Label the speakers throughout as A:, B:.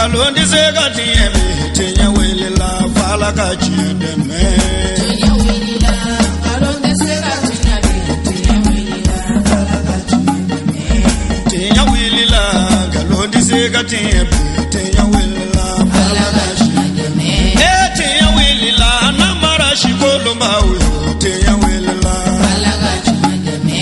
A: Nkalon tɛ se ka tiɲɛ bi, tiɲɛ wulila f'Ala ka tiɲɛ dɛmɛ.
B: Tiɲɛ wulila, nkalon tɛ se ka tiɲɛ bi, tiɲɛ wulila, Ala ka tiɲɛ dɛmɛ.
A: Tiɲɛ wulila, nkalon tɛ se ka tiɲɛ bi, tiɲɛ wulila f'Ala
B: Ala
A: ka
B: ka tiɲɛ dɛmɛ.
A: E tiɲɛ wulila, namara si kolonbaw yo, tiɲɛ wulila.
B: Ala ka tiɲɛ dɛmɛ.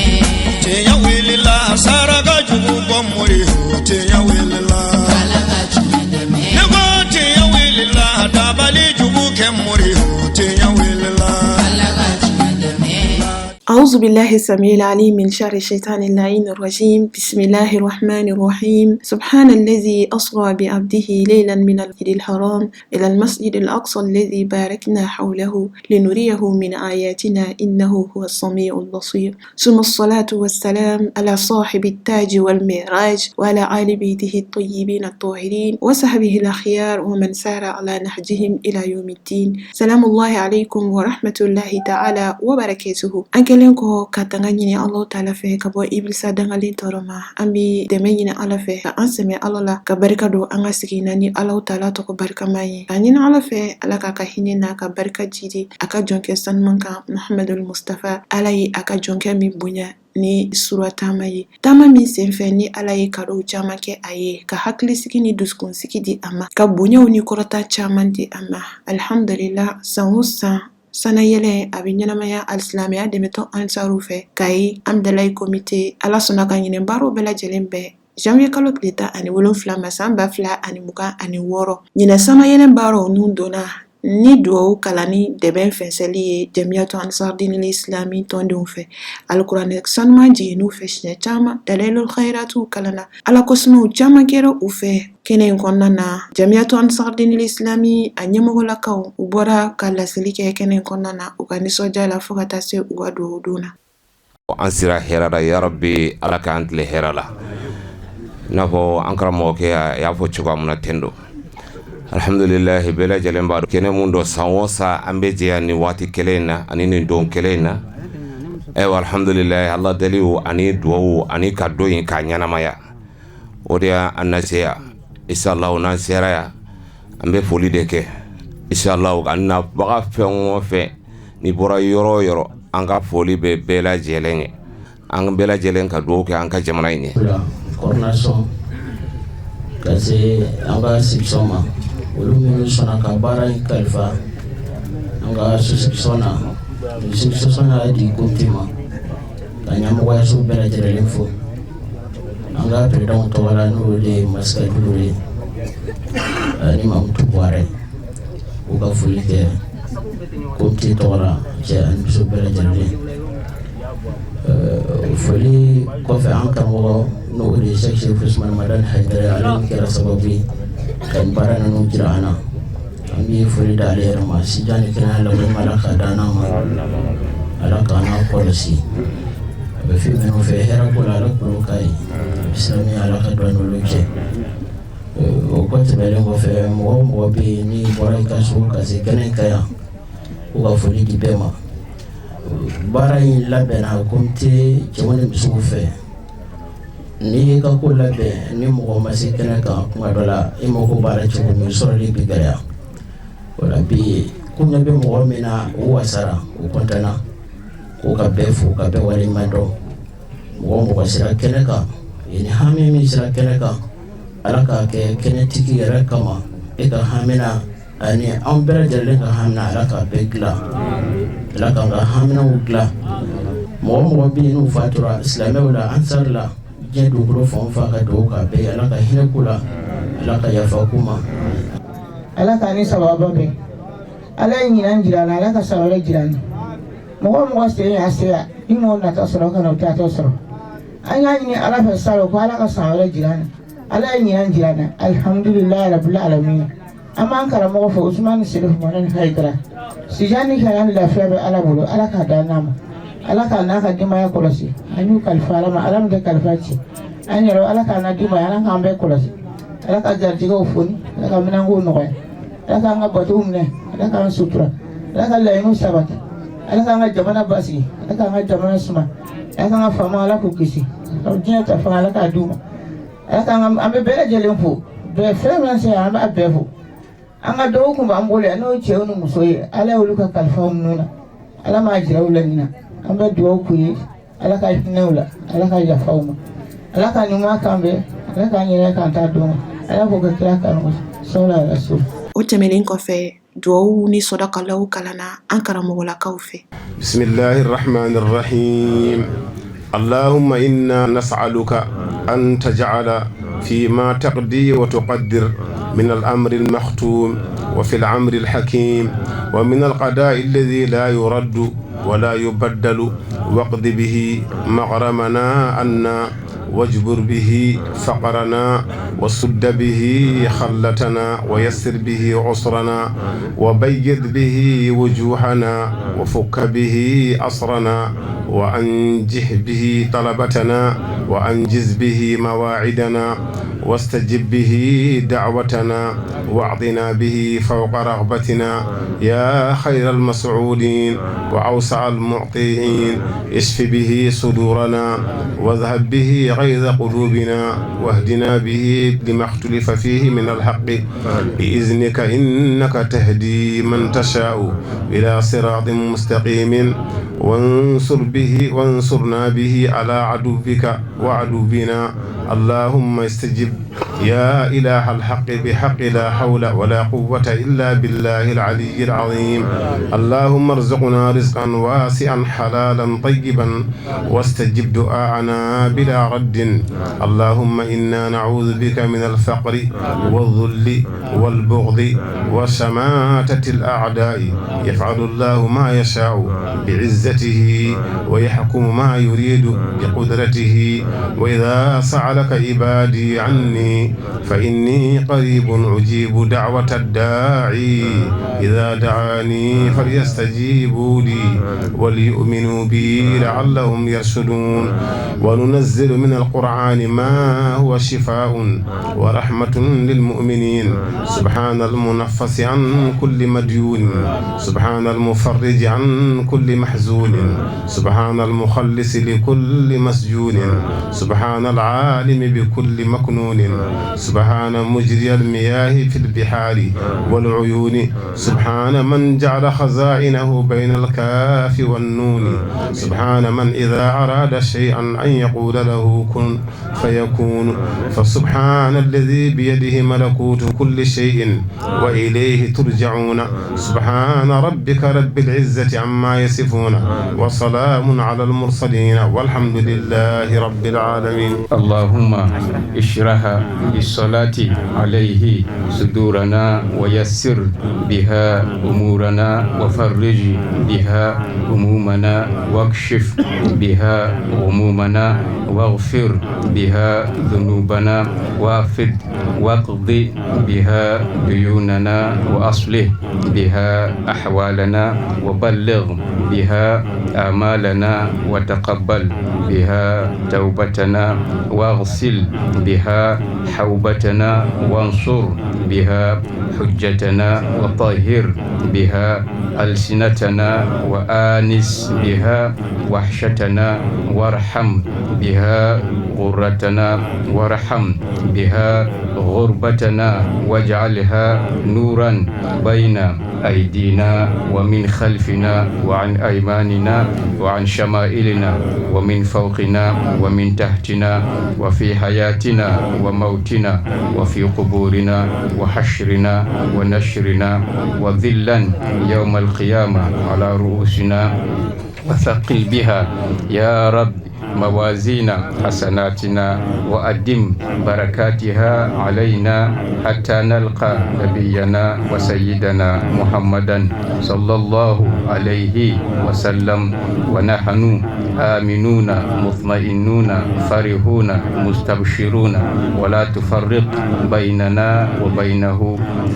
A: Tiɲɛ wulila, saraka jugu bɔ mori yo, tiɲɛ wulila.
B: Ala ka tiɲɛ dɛmɛ.
A: Ne ko tiɲɛ wulila, dabali jugu kɛ mori yo, tiɲɛ wulila.
B: Ala ka tiɲɛ dɛmɛ.
C: أعوذ بالله السميع العليم من شر الشيطان اللعين الرجيم. بسم الله الرحمن الرحيم. سبحان الذي أسرى بعبده ليلا من المسجد الحرام إلى المسجد الأقصى الذي باركنا حوله لنريه من آياتنا إنه هو السميع البصير. ثم الصلاة والسلام على صاحب التاج والمعراج وعلى آل بيته الطيبين الطاهرين وصحبه الأخيار ومن سار على نهجهم إلى يوم الدين. سلام الله عليكم ورحمة الله تعالى وبركاته. An kɛlen kɔ ka tanga ɲini Allahu taala fɛ ka bɔ ibilisa dangalen tɔɔrɔ ma, an bi dɛmɛ ɲini Ala fɛ ka an sɛmɛ Ala la, ka barika don an ka sigi na ni Allahu taala tɔgɔ barikama ye, ka ɲini Ala fɛ Ala k'a ka hinɛ n'a ka barika jidi a ka jɔnkɛ sanuman kan, Muhammadul Mustafa. Ala ye a ka jɔnkɛ min bonya ni sura taama ye, taama min senfɛ ni Ala ye kadow caman kɛ a ye, ka hakilisigi ni dusukunsigi di a ma, ka bonyaw ni kɔrɔta caman di a ma. Alhamdulillah, san o san sanayɛlɛ a bɛ ɲɛnamaya alisilamɛya dɛmɛtɔn Ansaru fɛ Kayi Amdalayi komite. Ala sɔnna ka ɲinɛ baaraw bɛɛ lajɛlen bɛɛ janvier kalo tile 17 ma san 2026. Ɲinɛ sanayɛlɛ baaraw nun donna ni duwawu kalanni dɛbɛn fɛnsɛli ye Jamiyatu Ansar Dinil Islami tɔndenw fɛ, alikuranɛ sanuman jiginniw fɛ siɲɛ caman, dalailul khairatuw kalanna, Ala kosumaw caman kɛra u fɛ kɛnɛ in kɔnɔna na. Jamiyatu Ansar Dinil Islami a ɲɛmɔgɔlakaw, u bɔra ka laseli kɛ kɛnɛ in kɔnɔna na u ka nisɔndiya la fo ka taa se u ka duwawu don na.
D: An sera hɛrɛ la, yarabi Ala k'an tile hɛrɛ la. I n'a fɔ an karamɔgɔkɛ a y'a fɔ cogoya min na ten don, alhamdulilahi, bɛɛ lajɛlen b'a dɔn kɛnɛ mun dɔ san o san an bɛ jɛ nin waati kelen in na ani nin don kelen in na. Ayiwa, alhamdulilahi, Ala deliw ani duwawu ani ka don in k'a ɲɛnamaya, o de y'an nase yan. Inshallah, n'an sera yan, an bɛ foli de kɛ inshallah. Ka nabaga fɛn o fɛn n'i bɔra yɔrɔ o yɔrɔ, an ka foli bɛ bɛɛ lajɛlen ye. An bɛɛ lajɛlen ka dugawu kɛ an ka jamana in ye.
E: La coordination ka se an ka section ma, olu minnu sɔnna ka baara in kalifa an ka sous-section na, sous-section y'a di comité ma, ka ɲɛmɔgɔyaso bɛɛ lajɛlen fo an ka président tɔgɔ la, n'o de ye Masika Dukure ye ani Mamutu Buwarɛ. U ka foli kɛ comité tɔgɔ la, cɛ ani muso bɛɛ lajɛlen. Foli kɔfɛ, an karamɔgɔ, n'o de ye Cheikh Chérif Ousmane Madani Hayidara, ale min kɛra sababu ye ka nin baara ninnu jira an na, an bɛ foli d'ale yɛrɛ ma. Sijan ni kɛnɛya laban, Ala ka d'an ma, Ala k'an n'a kɔlɔsi. A bɛ fɛn minnu fɛ hɛrɛ ko la, Ala k'olu k'a ye silamɛya, Ala ka don n'olu cɛ. O kɔ tɛmɛnen kɔfɛ, mɔgɔ o mɔgɔ bɛ yen n'i bɔra i ka so ka se kɛnɛ kan yan, k'u ka foli di bɛɛ ma. Baara in labɛnna comité cɛw ni musow fɛ. N'i y'i ka ko labɛn ni mɔgɔ ma se kɛnɛ kan, kuma dɔ la i mako b'a la cogo min, sɔrɔli bɛ gɛlɛya. O la bi, ko ɲɛ bɛ mɔgɔ min na, u wasara, u kɔntanna, k'u ka bɛɛ fo ka bɛɛ waleɲuman dɔn. Mɔgɔ o mɔgɔ sera kɛnɛ kan, ni hami min sera kɛnɛ kan, Ala k'a kɛ kɛnɛtigi yɛrɛ kama. E ka hamina ani an bɛɛ lajɛlen ka hamina, Ala k'a bɛɛ dilan, Ala k'an ka haminaw dilan. Mɔgɔ o mɔgɔ bɛ yen n'u fatura silamɛw la, Ansari la, diɲɛ dugukolo fan o fan, ka dugawu k'a bɛɛ ye, Ala ka hinɛ k'u la, Ala ka yafa k'u ma.
F: Ala k'a ni sababa bɛn. Ala ye ɲinan jira an na, Ala ka san wɛrɛ jira an na. Mɔgɔ o mɔgɔ sen y'a se yan, ni m'o nata sɔrɔ ka na, o taatɔ sɔrɔ. An y'a ɲini Ala fɛ salon ko Ala ka san wɛrɛ jira an na. Ala ye ɲinan jira an na, alihamudulilayi rabil alamina. An b'an karamɔgɔ fo, Usumani Serifu Madani Hayidara. Sijan ni kɛnɛya ni lafiya bɛ Ala bolo, Ala k'a d'an n'a ma, Ala k'a n'a ka denbaya kɔlɔsi. An y'u kalifa Ala ma, Ala min tɛ kalifa ci an yɛrɛ, Ala k'an na denbaya, Ala k'an bɛɛ kɔlɔsi, Ala ka garijɛgɛw foni, Ala ka minɛnkow nɔgɔya, Ala k'an ka batow minɛ, Ala k'an sutura, Ala ka laɲiniw sabati, Ala k'an ka jamana basigi, Ala k'an ka jamana suma, Ala k'an ka faama, Ala k'u kisi diɲɛ ta fanga, Ala k'a d'u ma, Ala k'an ka an bɛ bɛɛ lajɛlen fo. Bɛɛ fɛn fɛn se an b'a bɛɛ fo. An ka dɔw kun b'an bolo yan, n'o ye cɛw ni muso ye, Ala y'olu ka kalifaw minnu na, Ala m'a jira u la ɲina. An bɛ dugawu k'u ye, Ala ka hinɛ u la, Ala ka yafa u ma, Ala ka ɲuman k'an bɛɛ, Ala k'an yɛrɛ k'an ta dɔn, Ala k'o kɛ kira kanu sɔla rasul.
C: O tɛmɛnen kɔfɛ, duwawu ni sɔdakalaw kalanna an karamɔgɔlakaw fɛ.
G: بسم الله الرحمن الرحيم. اللهم إنا نسألك أن تجعل فيما تقضي وتقدر من الأمر المختوم وفي الأمر الحكيم ومن القضاء الذي لا يرد ولا يبدل، واقض به مغرمنا عنا، واجبر به فقرنا، وسد به خلتنا، ويسر به عسرنا، وبيض به وجوهنا، وفك به أسرنا، وأنجح به طلبتنا، وأنجز به مواعدنا، واستجب به دعوتنا، واعطنا به فوق رغبتنا يا خير المسعودين وأوسع المعطين. اشف به صدورنا، واذهب به غيظ قلوبنا، واهدنا به لما اختلف فيه من الحق بإذنك، إنك تهدي من تشاء إلى صراط مستقيم. وانصر به وانصرنا به على عدوك وعدونا. اللهم استجب يا إله الحق بحق لا حول ولا قوة إلا بالله العلي العظيم. اللهم ارزقنا رزقا واسعا حلالا طيبا، واستجب دعاءنا بلا رد. اللهم إنا نعوذ بك من الفقر والذل والبغض وشماتة الأعداء. يفعل الله ما يشاء بعزته ويحكم ما يريد بقدرته. وإذا سألك عبادي عني فإني قريب، أجيب دعوة الداعي إذا دعاني، فليستجيبوا لي وليؤمنوا بي لعلهم يرشدون. وننزل من القرآن ما هو شفاء ورحمة للمؤمنين. سبحان المنفس عن كل مديون، سبحان المفرج عن كل محزون، سبحان المخلص لكل مسجون، سبحان العالم بكل مكنون، سبحان مجري المياه في البحار والعيون، سبحان من جعل خزائنه بين الكاف والنون، سبحان من إذا أراد شيئا أن يقول له كن فيكون. فسبحان الذي بيده ملكوت كل شيء وإليه ترجعون. سبحان ربك رب العزة عما يصفون، وسلام على المرسلين، والحمد لله رب العالمين.
H: اللهم اشرح بالصلاة عليه صدورنا، ويسر بها أمورنا، وفرج بها همومنا، واكشف بها غمومنا، واغفر بها ذنوبنا، وافد واقض بها ديوننا، وأصلح بها أحوالنا، وبلغ بها آمالنا، وتقبل بها توبتنا، واغسل بها حوبتنا، وانصر بها حجتنا، وطهر بها ألسنتنا، وآنس بها وحشتنا، وارحم بها غرتنا، وارحم بها غربتنا، واجعلها نورا بين أيدينا ومن خلفنا وعن أيماننا وعن شمائلنا ومن فوقنا ومن تحتنا، وفي حياتنا وموتنا وفي قبورنا وحشرنا ونشرنا، وظلا يوم القيامة على رؤوسنا، وثقل بها يا رب موازين حسناتنا، وأدم بركاتها علينا حتى نلقى نبينا وسيدنا محمدا صلى الله عليه وسلم ونحن آمنون مطمئنون فرحون مستبشرون، ولا تفرق بيننا وبينه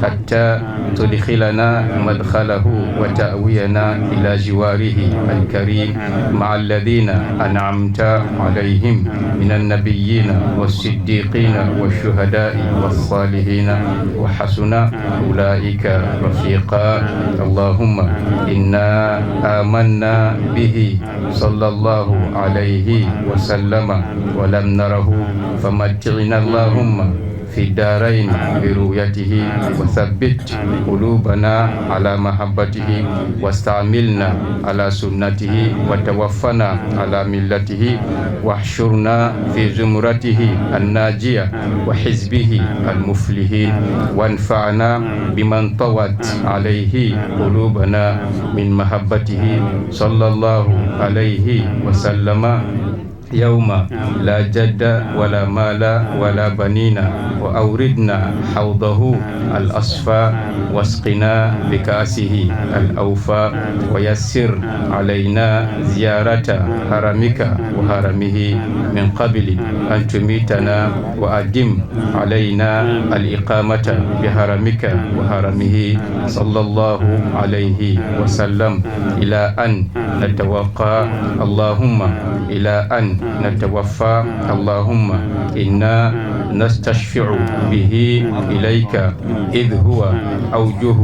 H: حتى تدخلنا مدخله وتأوينا إلى جواره الكريم مع الذين أنعمت عليهم من النبيين والصديقين والشهداء والصالحين، وحسن أولئك رفيقا. اللهم إنا آمنا به صلى الله عليه وسلم ولم نره، فمتعنا اللهم في الدارين برؤيته، وثبت قلوبنا على محبته، واستعملنا على سنته، وتوفنا على ملته، واحشرنا في زمرته الناجية وحزبه المفلحين، وانفعنا بمن طوت عليه قلوبنا من محبته، صلى الله عليه وسلم، يوم لا جد ولا مال ولا بنين، وأوردنا حوضه الأصفى، واسقنا بكأسه الأوفى، ويسر علينا زيارة حرمك وحرمه من قبل أن تميتنا، وأدم علينا الإقامة بحرمك وحرمه، صلى الله عليه وسلم، إلى أن نتوقى اللهم إلى أن نتوفى. اللهم إنا نستشفع به إليك، إذ هو أوجه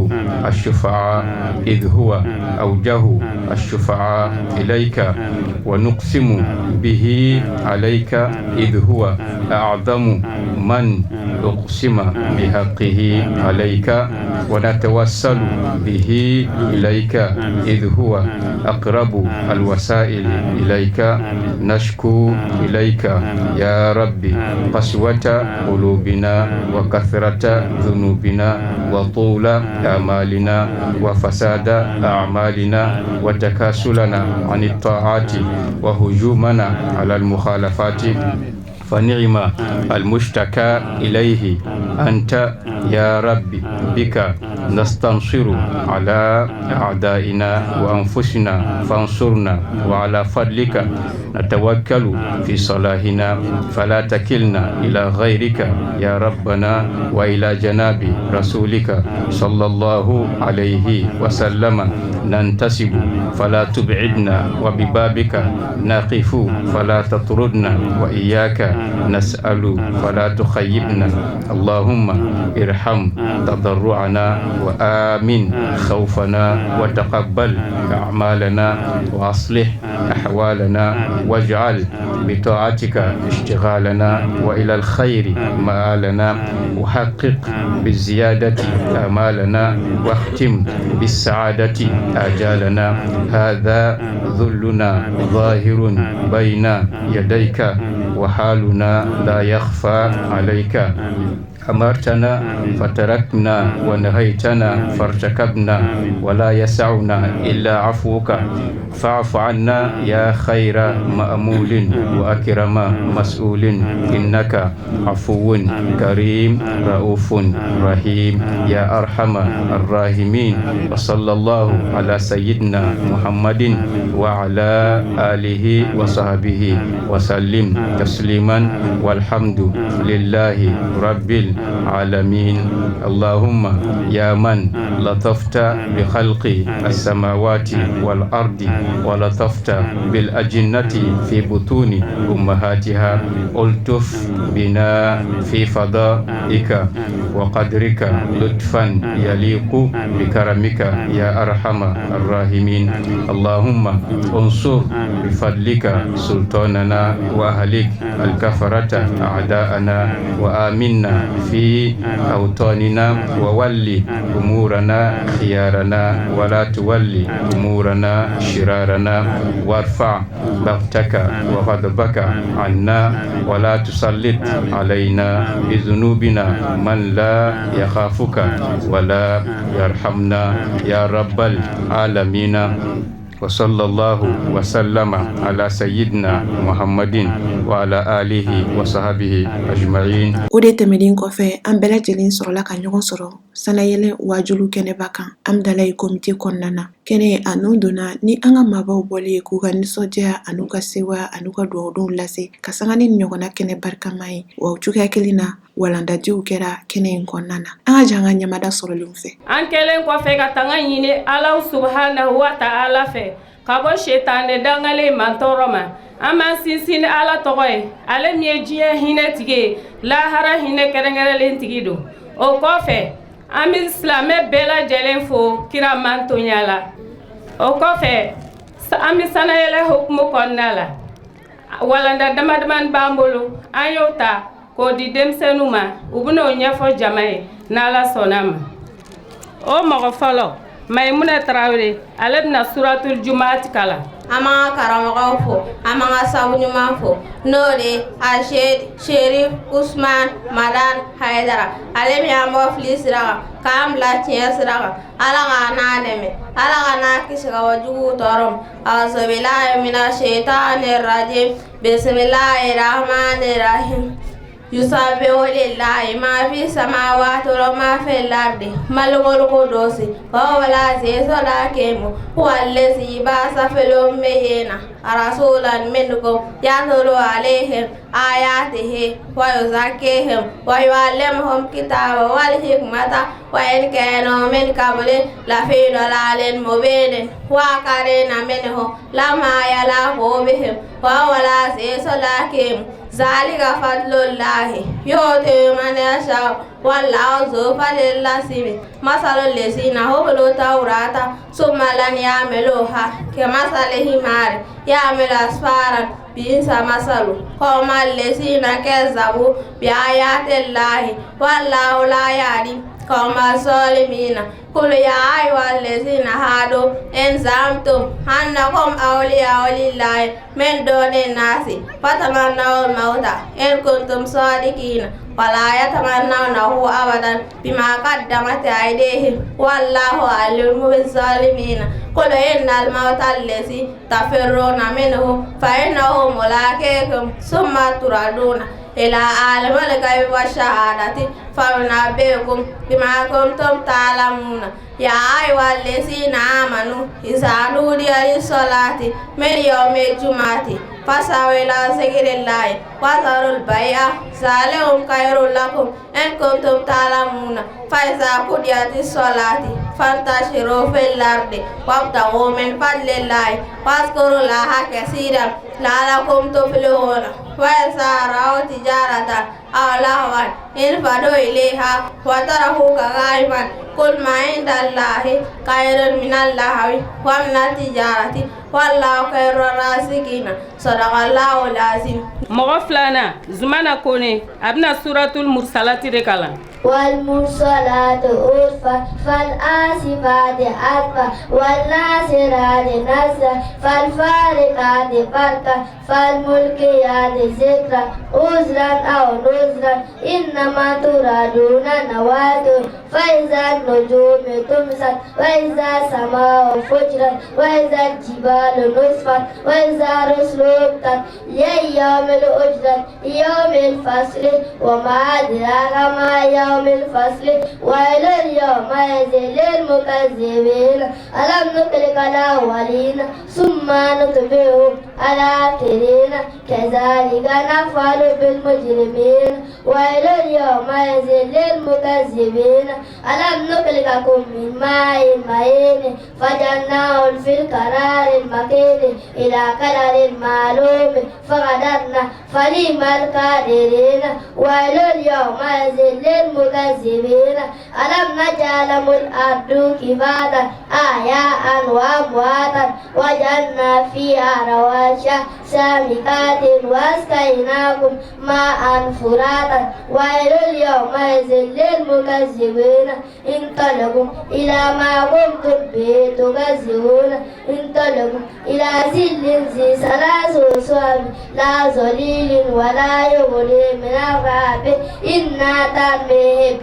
H: الشفعاء، إذ هو أوجه الشفعاء إليك، ونقسم به عليك، إذ هو أعظم من أقسم بحقه عليك، ونتوسل به إليك، إذ هو أقرب الوسائل إليك. نشكو إليك يا ربي قسوة قلوبنا وكثرة ذنوبنا وطول آمالنا وفساد أعمالنا وتكاسلنا عن الطاعات وهجومنا على المخالفات، فنعم المشتكى إليه أنت يا ربي، بك نستنصر على أعدائنا وأنفسنا فانصرنا، وعلى فضلك نتوكل في صلاحنا، فلا تكلنا إلى غيرك يا ربنا، وإلى جناب رسولك صلى الله عليه وسلم ننتسب فلا تبعدنا، وببابك نقف فلا تطردنا، وإياك نسأل فلا تخيبنا. اللهم ارحم تضرعنا وآمن خوفنا، وتقبل أعمالنا، وأصلح أحوالنا، واجعل بطاعتك اشتغالنا، وإلى الخير مآلنا، وحقق بالزيادة آمالنا، واختم بالسعادة آجالنا. هذا ذلنا ظاهر بين يديك، وحالنا لا يخفى عليك. أمرتنا فتركنا، ونهيتنا فارتكبنا، ولا يسعنا إلا عفوك، فاعف عنا يا خير مأمول وأكرم مسؤول، إنك عفو كريم رؤوف رحيم يا أرحم الراحمين. وصلى الله على سيدنا محمد وعلى آله وصحبه وسلم تسليما، والحمد لله رب العالمين. اللهم يا من لطفت بخلق السماوات والأرض، ولطفت بالأجنة في بطون أمهاتها، ألطف بنا في فضائك وقدرك لطفا يليق بكرمك يا أرحم الراحمين. اللهم انصر بفضلك سلطاننا، وأهلك الكفرة أعداءنا، وآمنا في أوطاننا، وولي أمورنا خيارنا، ولا تولي أمورنا شرارنا، وارفع بغتك وغضبك عنا، ولا تسلط علينا بذنوبنا من لا يخافك ولا يرحمنا يا رب العالمين. وصلى الله وسلم على سيدنا محمد وعلى آله وصحبه أجمعين.
C: O de tɛmɛnen kɔfɛ, an bɛɛ lajɛlen sɔrɔla ka ɲɔgɔn sɔrɔ sanayɛlɛ wajulu kɛnɛba kan Amdalayi komite kɔnɔna na. Kɛnɛ a nun donna ni an ka maabaw bɔli ye k'u ka nisɔndiya an'u ka sewa an'u ka dugawudonw lase ka sanga ni ɲɔgɔnna kɛnɛ barikama ye. Wa o cogoya kelen na, walandadiw kɛra kɛnɛ in kɔnɔna na. An ka jan an ka ɲamada sɔrɔlenw fɛ.
I: An kɛlen kɔfɛ ka tanga ɲini Ala subhanahu wa ta'ala fɛ ka bɔ setanɛ dangalen mantɔɔrɔ ma, an b'an sinsin ni Ala tɔgɔ ye, ale min ye diɲɛ hinɛ tigi ye, lahara hinɛ kɛrɛnkɛrɛnlen tigi don. O kɔfɛ, an bɛ silamɛ bɛɛ lajɛlen fo kira mantonya la. O kɔfɛ, an bɛ sanayɛlɛ hukumu kɔnɔna la. Walanda dama damani b'an bolo, an y'o ta. k'o di denmisɛnninw ma. U bɛna o ɲɛfɔ jama ye n'Ala sɔnna ma. O mɔgɔ fɔlɔ, Mayimuna Tarawele, ale bɛna suratul jumaati kalan.
J: An b'an ka karamɔgɔw fo, an b'an ka sabu ɲuman fo, n'o de ye Asedi Sherif Usman Madan Hayidara, ale min y'an bɔ fili sira kan k'an bila tiɲɛ sira kan. Ala k'an n'a dɛmɛ, Ala ka n'a kisi ka bɔ juguw tɔɔrɔ ma. Auzubilahi mina shaitani rajim, bisimilahi rahmani rahim. Yusabbihu lillahi ma fi samawati wa ma fi al-ardi malikul qudusi wa huwa al-azizul hakim. Huwa allazi ba'atha fil ummiyina rasulan minkum yatlu alayhim ayatihi wa yuzakkihim wa yuallimuhum kitaba wal hikmata wa in kanu min qabli lafi dalalin mubin wa akharina minhum lamma yalhaqu bihim wa huwa al-azizul hakim. Zalika fadlullahi yu'tihi man yasha wallahu zu fadlil azim. Masalul ladzina humilu tawrata summa lam yahmiluha kamasalil himari yahmilu asfaran bi'sa masalu qaumal ladzina kazzabu biayatillahi wallahu la yahdi qaumal zalimina. Qul ya ayyuhal ladzina hadu in za'amtum annakum awliya'u lillahi min dunin nasi fatamannawul mauta in kuntum sadiqina wala yatamannawnahu abadan bima qaddamat aydihim wallahu alimun bizzalimina. Qul innal mauta allazi tafirruna minhu fa innahu mulaqikum summa turaduna ila alimil ghaibi wash-shahadati fayunabbi'ukum bima kuntum ta'lamuna. Ya ayyuhal ladzina amanu idza nudiya lis-salati min yawmil jumu'ati fas'aw ila zikrillahi wa dharul bay'a zalikum khairul lakum in kuntum ta'lamuna. Fa idza qudiyatis salati fantashiru fil ardi wabtaghu min fadlillahi wazkurullaha katsiran la'allakum tuflihuna. Wa idza ra'aw tijaratan aw lahwan infadu ilayha wa tarakuka qa'iman qul ma indallahi khairun minal lahwi wa minat tijarati wallahu khairur raziqina. Sadaqallahu alazim.
I: Mɔgɔ filanan, Zumana Kone, a bɛna suratul mursalati de kalan.
K: والمرسلات عرفا فالعاصفات عصفا والناشرات نشرا فالفارقات فرقا فالملقيات ذكرا عذرا أو نذرا إنما توعدون لواقع فإذا النجوم طمست وإذا السماء فجرت وإذا الجبال نسفت وإذا الرسل أقتت ليوم الأجرة يوم الفصل وما أدراك ما يوم الفصل ويل يومئذ للمكذبين. ألم نهلك الأولين ثم نتبعهم الآخرين كذلك نفعل بالمجرمين. ويل يومئذ للمكذبين. ألم نخلقكم من ماء مهين فجعلناه في القرار المكين إلى قدر معلوم فقدرنا فنعم القادرين. ويل يومئذ للمكذبين. ألم نجعل الأرض كفاتا أحياء وأمواتا وجعلنا فيها رواسي سامقات وأسقيناكم ماء فراتا. ويل يومئذ للمكذبين. انطلقوا إلى ما كنتم به تكذبون. انطلقوا إلى ظل ذي ثلاث شعب لا ظليل ولا يغني من الرعب. إنا ترميهم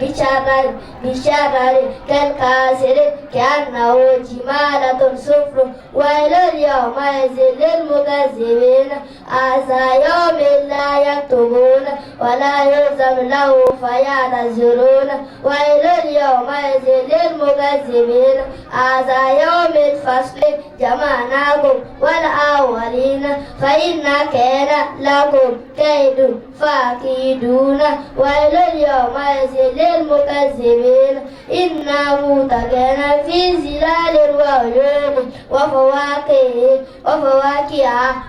K: بشرر كالقصر كأنه جمالة صفر. ويل يومئذ للمكذبين. هذا يوم لا ينطقون ولا يؤذن له فيعتذرون. ويل يومئذ للمكذبين. هذا يوم الفصل جمعناكم والأولين فإن كان لكم كيد فكيدون. ويل يومئذ للمكذبين. إنا متقين في ظلال وعيون وفواكه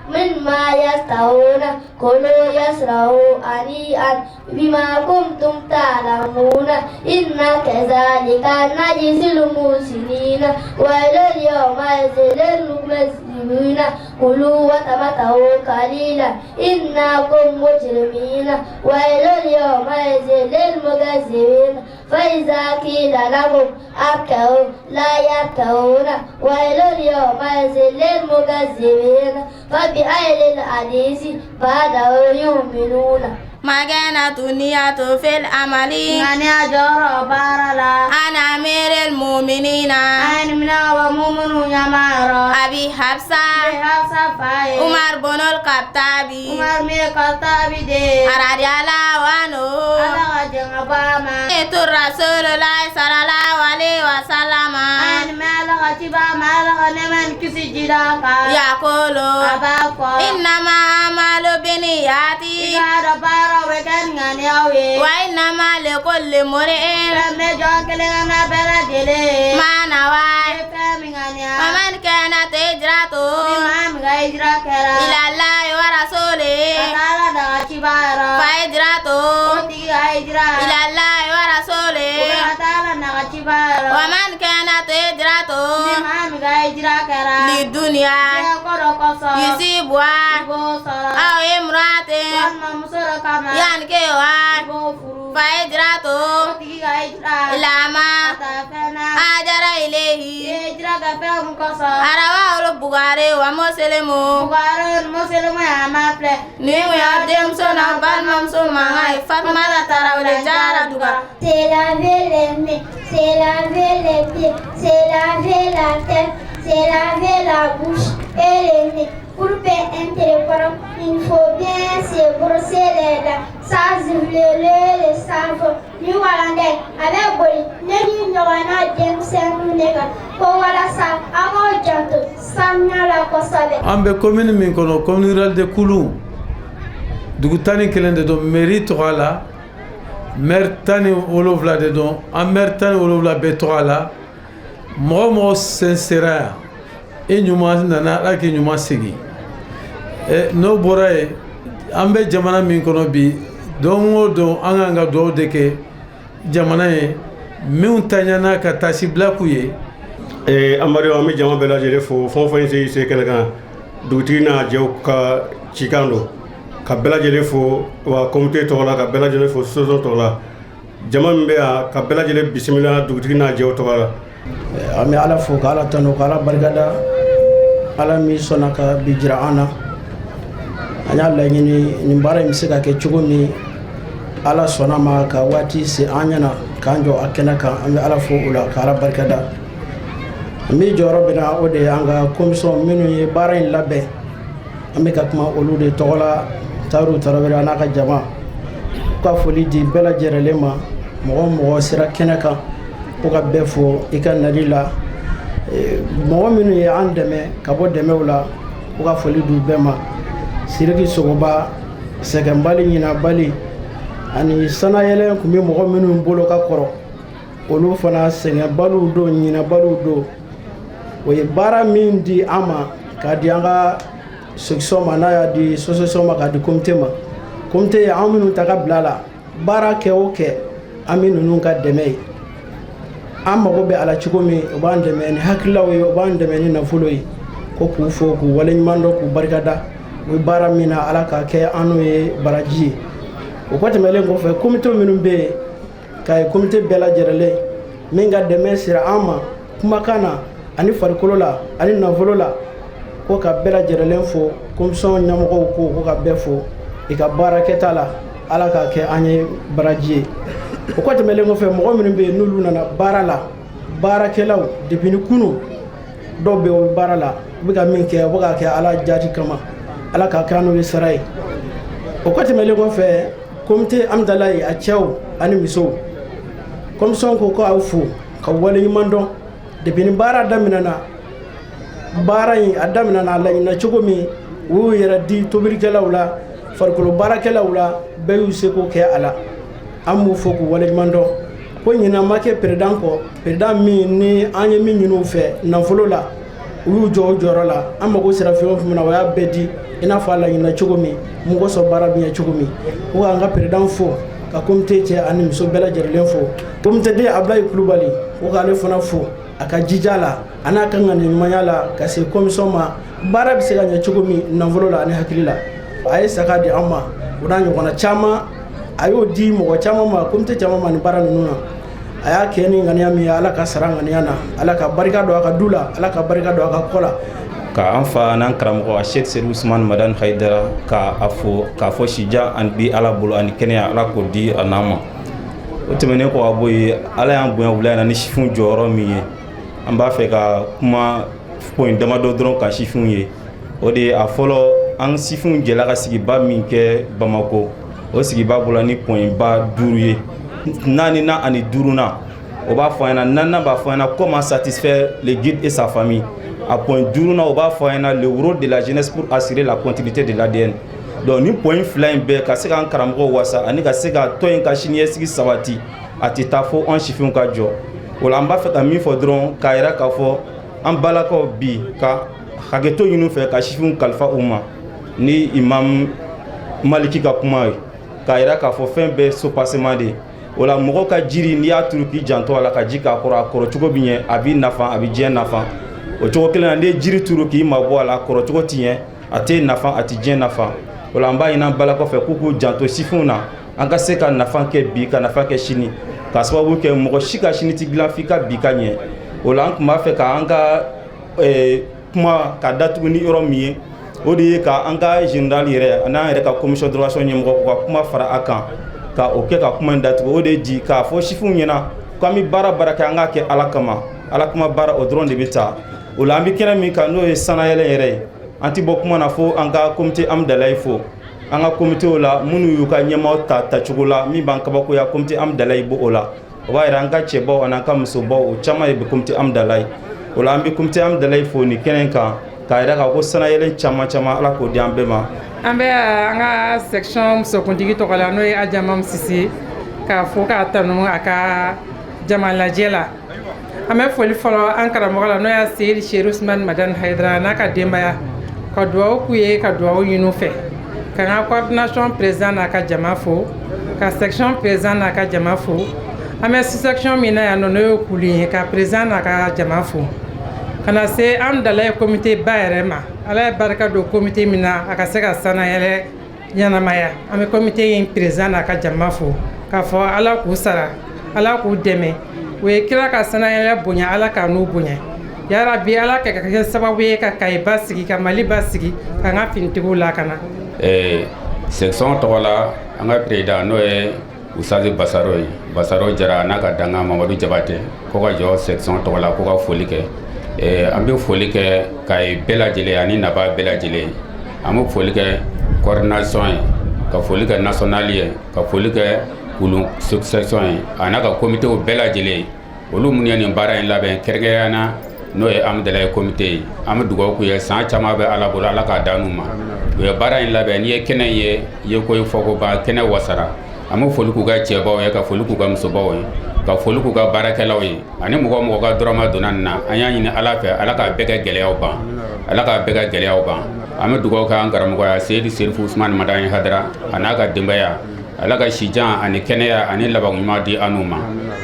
K: مما يشتهون. كلوا واشربوا هنيئا بما كنتم تعلمون. إنا كذلك نجزي المحسنين. ويل يومئذ للمكذبين. كلوا وتمتعوا قليلا إنكم مجرمون. للمجرمين ويل يومئذ للمكذبين فإذا قيل لهم اركعوا لا يركعون ويل يومئذ للمكذبين فبأي الحديث بعده يؤمنون
J: مكانة النية في العمل.
B: Ŋaniya jɔyɔrɔ baara la.
J: عن أمير المؤمنين
B: An minɛ ka bɔ mumunu ɲɛmayɔrɔ.
J: أبي حفصة
B: Abi Hafsa fa ye.
J: عمر بن الخطاب
B: Umar min ye Katabi de ye.
J: رضي الله عنه.
B: Ala ka jɛn ka bɔ a ma.
J: سمعت رسول الله صلى الله عليه وسلم
B: An mɛ Ala ka ciba ma Ala ka nɛɛma ni kisi jira a kan.
J: يقول
B: A b'a fɔ.
J: إنما أعمال بالنيات
B: I k'a dɔn baaraw bɛ kɛ ni ŋaniyaw ye.
J: وإنما لكل امرئ
B: Fɛn bɛ jɔn kelen ka na bɛɛ lajɛlen ye.
J: ما نوى.
B: I ye fɛn min ŋaniya.
J: ومن كانت هجرته
B: Ni maa min ka hijira kɛra.
J: إلى الله ورسوله
B: Ka taa Ala n'a ka ciba yɔrɔ.
J: فهجرته
B: O tigi ka hijira.
J: إلى الله
B: O bɛ
J: ورسوله
B: ka taa Ala n'a ka ciba yɔrɔ.
J: ومن كانت هجرته
B: Ni maa min ka hijira kɛra.
J: للدنيا
B: Diɲɛ ko dɔ kosɔn.
J: يصيبها
B: I b'o sɔrɔ.
J: أو امرأة
B: Walima muso dɔ kama.
J: ينكحها
B: I b'o furu.
J: فهجرته
B: O tigi ka hijira.
J: إلى ما
B: Ka taa fɛn na.
J: هاجر
B: I
J: إليه.
B: ye hijira kɛ fɛn min kosɔn.
J: رواه البخاري ومسلم.
B: Bukari ni Musilimu y'a ma filɛ.
J: Nin kun y'a denmuso n'a balimamuso mankan ye Fatumata Tarawele Jara Duga.
K: Se laver les mains, se laver les pieds, se laver la tête, se laver la bouche et le nez. Pour bien entreprendre, il faut bien se brosser les dents sans oublier le savon. Ni walanda in a bɛ boli ne ni ɲɔgɔnna denmisɛnninw de kan ko walasa an k'aw janto sanuya la kosɛbɛ.
L: An bɛ commune min kɔnɔ, commune rurale de Kulu, dugu 11 de don. Mairie tɔgɔ la, maire 17 de don. An maire 17 bɛɛ tɔgɔ la, mɔgɔ mɔgɔ sen sera yan, i ɲuman nana, Ala k'i ɲuman segin. N'o bɔra yen, an bɛ jamana min kɔnɔ bi, don o don an kan ka dugawu de kɛ jamana ye minnu taɲana ka taasibila k'u ye.
M: Amadu, an bɛ jama bɛɛ lajɛlen fo. Fɛn o fɛn se kɛnɛ kan, dugutigi n'a jɛw ka cikan don, ka bɛɛ lajɛlen fo wa comité tɔgɔ la, ka bɛɛ lajɛlen fo association tɔgɔ la, jama min bɛ yan, ka bɛɛ lajɛlen bisimila dugutigi n'a jɛw tɔgɔ la.
E: An bɛ Ala fo, ka Ala tanu, ka Ala barikada, Ala min sɔnna ka bi jira an na. An y'a laɲini nin baara in bɛ se ka kɛ cogo min, Ala sɔnna ma ka waati se an ɲɛna k'an jɔ a kɛnɛ kan. An bɛ Ala fo o la, ka Ala barikada. N bɛ jɔyɔrɔ bɛ na, o de ye an ka commission minnu ye baara in labɛn. An bɛ ka kuma olu de tɔgɔ la. Tayiru Tarawele a n'a ka jama ka foli di bɛɛ lajɛlen ma. Mɔgɔ o mɔgɔ sera kɛnɛ kan, ko ka bɛɛ fo i ka nali la. Mɔgɔ minnu ye an dɛmɛ ka bɔ dɛmɛw la, ko ka foli d'u bɛɛ ma. Siriki Sogoba, sɛgɛnbali, ɲinabali ani sanayɛlɛ tun bɛ mɔgɔ minnu bolo ka kɔrɔ, olu fana sɛgɛnbaliw don, ɲinabaliw don. O ye baara min di an ma, k'a di an ka section ma, n'a y'a di association ma, k'a di comité ma. Comité ye an minnu ta ka bila la baara kɛ o kɛ, an bɛ ninnu ka dɛmɛ ye. An mago bɛ a la cogo min, u b'an dɛmɛ ni hakililaw ye, u b'an dɛmɛ ni nafolo ye. Ko k'u fo, k'u waleɲuman dɔn, k'u barikada. U bɛ baara min na, Ala k'a kɛ an n'u ye baraji ye. O kɔ tɛmɛnen kɔfɛ, comité minnu bɛ yen, k'a ye comité bɛɛ lajɛlen min ka dɛmɛ sera an ma kumakan na ani farikolo la ani nafolo la, ko ka bɛɛ lajɛlen fo. Commission ɲɛmɔgɔw ko ka bɛɛ fo i ka baarakɛta la, Ala k'a kɛ an ye baraji ye. O kɔ tɛmɛnen kɔfɛ, mɔgɔ minnu bɛ yen n'olu nana baara la, baarakɛlaw, depuis ni kunu, dɔw bɛ yen, o bɛ baara la, u bɛ ka min kɛ, u bɛ k'a kɛ Ala jati kama, Ala k'a kɛ an n'u ye sara ye. O kɔ tɛmɛnen kɔfɛ, comité Amidalayi, a cɛw ani musow, commission ko k'aw fo ka waleɲuman dɔn. Depuis ni baara daminɛna, baara in a daminɛna a laɲinina cogo min, u y'u yɛrɛ di tobilikɛlaw la, farikolo baarakɛlaw la, bɛɛ y'u seko kɛ a la. An b'u fo k'u waleɲuman dɔn. Ko ɲinan ma kɛ président kɔ, président min ni an ye min ɲini u fɛ nafolo la, u y'u jɔ o jɔyɔrɔ la. An mago sera fɛn o fɛn na, o y'a bɛɛ di i n'a fɔ a laɲinina cogo min, mun kosɔn baara bɛ ɲɛ cogo min. Ko k'an ka président fo, ka comité cɛ ani muso bɛɛ lajɛlen fo. Comité den Abulayi Kulubali, ko k'ale fana fo a ka jija la a n'a ka ŋaniya ɲumanya la ka se commission ma, baara bɛ se ka ɲɛ cogo min nafolo la ani hakili la.
N: A ye saga di an ma, o n'a ɲɔgɔnna caman. A y'o di mɔgɔ caman ma, comité caman ma. Nin baara ninnu na, a y'a kɛ ni ŋaniya min ye, Ala ka sara ŋaniya na, Ala ka barika don a ka du la, Ala ka barika don a ka kɔ la.
O: Ka an fa n'an karamɔgɔ a Sɛki Serifu Usumani Madani Hayidara, ka a fo k'a fɔ sijan ani bi Ala bolo ani kɛnɛya, Ala k'o di a n'an ma. O tɛmɛnen kɔ ka bɔ yen, Ala y'an bonya wula in na ni sifinw jɔyɔrɔ min ye, an b'a fɛ ka kuma point damadɔ dɔrɔn kan sifinw ye. O de ye a fɔlɔ, an sifinw jɛla ka sigiba min kɛ Bamako, o sigiba bɔla ni point ba duuru ye, naaninan ani duurunan. O b'a fɔ an ɲɛna, naaninan b'a fɔ an ɲɛna comment satisfaire le guide et sa famille. A point duurunan, o b'a fɔ an ɲɛna le rôle de la jeunesse pour assurer la continuité de l'ADN. Donc ni point fila in bɛɛ, ka se k'an karamɔgɔw wasa ani ka se ka tɔn in ka siniɲɛsigi sabati, a tɛ taa fo an sifinw ka jɔ. O la, an b'a fɛ ka min fɔ dɔrɔn, k'a yira k'a fɔ an balakaw bi ka hakɛto ɲini fɛ ka sifinw kalifa u ma, ni Imam Maliki ka kuma ye, k'a yira k'a fɔ fɛn bɛɛ soubassement de ye. O la, mɔgɔ ka jiri, n'i y'a turu k'i janto a la, ka ji k'a kɔrɔ, a kɔrɔ cogo bɛ ɲɛ, a b'i nafa, a bɛ diɲɛ nafa. O cogo kelen na, n'i ye jiri turu k'i mabɔ a la, a kɔrɔ cogo ti ɲɛ, a tɛ nafa, a tɛ diɲɛ nafa. O la, an b'a ɲini an balakaw fɛ k'u k'u janto sifinw na, an ka se ka nafa kɛ bi, ka nafa kɛ sini, ka sababu kɛ mɔgɔ si ka sini ti dilan f'i ka bi ka ɲɛ. O la, an tun b'a fɛ k'an ka kuma ka datugu ni yɔrɔ min ye, o de ye ka an ka général yɛrɛ ani an yɛrɛ ka commission d'organisation ɲɛmɔgɔ ka kuma fara a kan, ka o kɛ ka kuma in datugu. O de ye di k'a fɔ sifinw ɲɛna k'an bɛ baara baara kɛ, an k'a kɛ Ala kama. Ala kama baara, o dɔrɔn de bɛ taa. O la, an bɛ kɛnɛ min kan, n'o ye sanayɛlɛ yɛrɛ ye, an tɛ bɔ kuma na fo an ka comité Amidalayi fo. An ka comité la, minnu y'u ka ɲɛmaaw ta tacogo la min b'an kabakoya, comité Amidalayi b'o o la. O b'a yira an ka cɛbaw ani an ka musobaw, o caman de bɛ comité Amidalayi. O la, an bɛ comité Amidalayi fo nin kɛnɛ kan, k'a yira k'a ko sanayɛlɛ caman caman, Ala k'o di an bɛɛ ma.
P: An bɛ an ka section musokuntigi tɔgɔ la, n'o ye Ajamam Sise, k'a fo k'a tanu a ka jama lajɛ la. An bɛ foli fɔlɔ an karamɔgɔ la, n'o y'a Seyidi Seri Usumani Madani Hayidara n'a ka denbaya, ka duwawu k'u ye, ka duwawu ɲini u fɛ, ka n ka coordination président n'a ka jama fo, ka section président n'a ka jama fo. An bɛ sous section min na yan nɔ, n'o ye Kulu ye, ka président n'a ka jama fo, ka na se an dala ye comité ba yɛrɛ ma. Ala ye barika don comité min na, a ka se ka sanayɛlɛ ɲɛnamaya. An bɛ comité in président n'a ka jama fo, k'a fɔ Ala k'u sara, Ala k'u dɛmɛ. U ye kira ka sanayɛlɛ bonya, Ala k'a n'u bonya yarabi. Ala ka kɛ sababu ye ka Kayi ba sigi, ka Mali ba sigi, ka n ka finitigiw lakana.
H: Section tɔgɔ la, an ka président, n'o ye Usazi Basaro ye, Basaro Jara n'a ka danga Mamadu Jabate, ko ka jɔ section tɔgɔ la, ko ka foli kɛ. An bɛ foli kɛ Kayi bɛɛ lajɛlen ani Naba bɛɛ lajɛlen. An bɛ foli kɛ coordination ye, ka foli kɛ national ye, ka foli kɛ Kulu section ye, a n'a ka comité bɛɛ lajɛlen, olu minnu ye nin baara in labɛn, kɛrɛnkɛrɛnnenya na n'o ye Amidalayi comité ye. An bɛ dugawu k'u ye, san caman bɛ Ala bolo, Ala k'a d'an n'u ma. U ye baara in labɛn. N'i ye kɛnɛ ye, i ye ko ye fɔ ko ban, kɛnɛ wasara. An bɛ foli k'u ka cɛbaw ye, ka foli k'u ka musobaw ye, ka foli k'u ka baarakɛlaw ye, ani mɔgɔ mɔgɔ ka dɔrɔmɛ donna nin na. An y'a ɲini Ala fɛ, Ala k'a bɛɛ kɛ gɛlɛyaw ban, Ala k'a bɛɛ ka gɛlɛyaw ban. An bɛ dugawu kɛ an karamɔgɔ ya Seyidi Serifu Usumani Madani Hadara a n'a ka denbaya, Ala ka sijan ani kɛnɛya ani laban ɲuman di an n'u ma.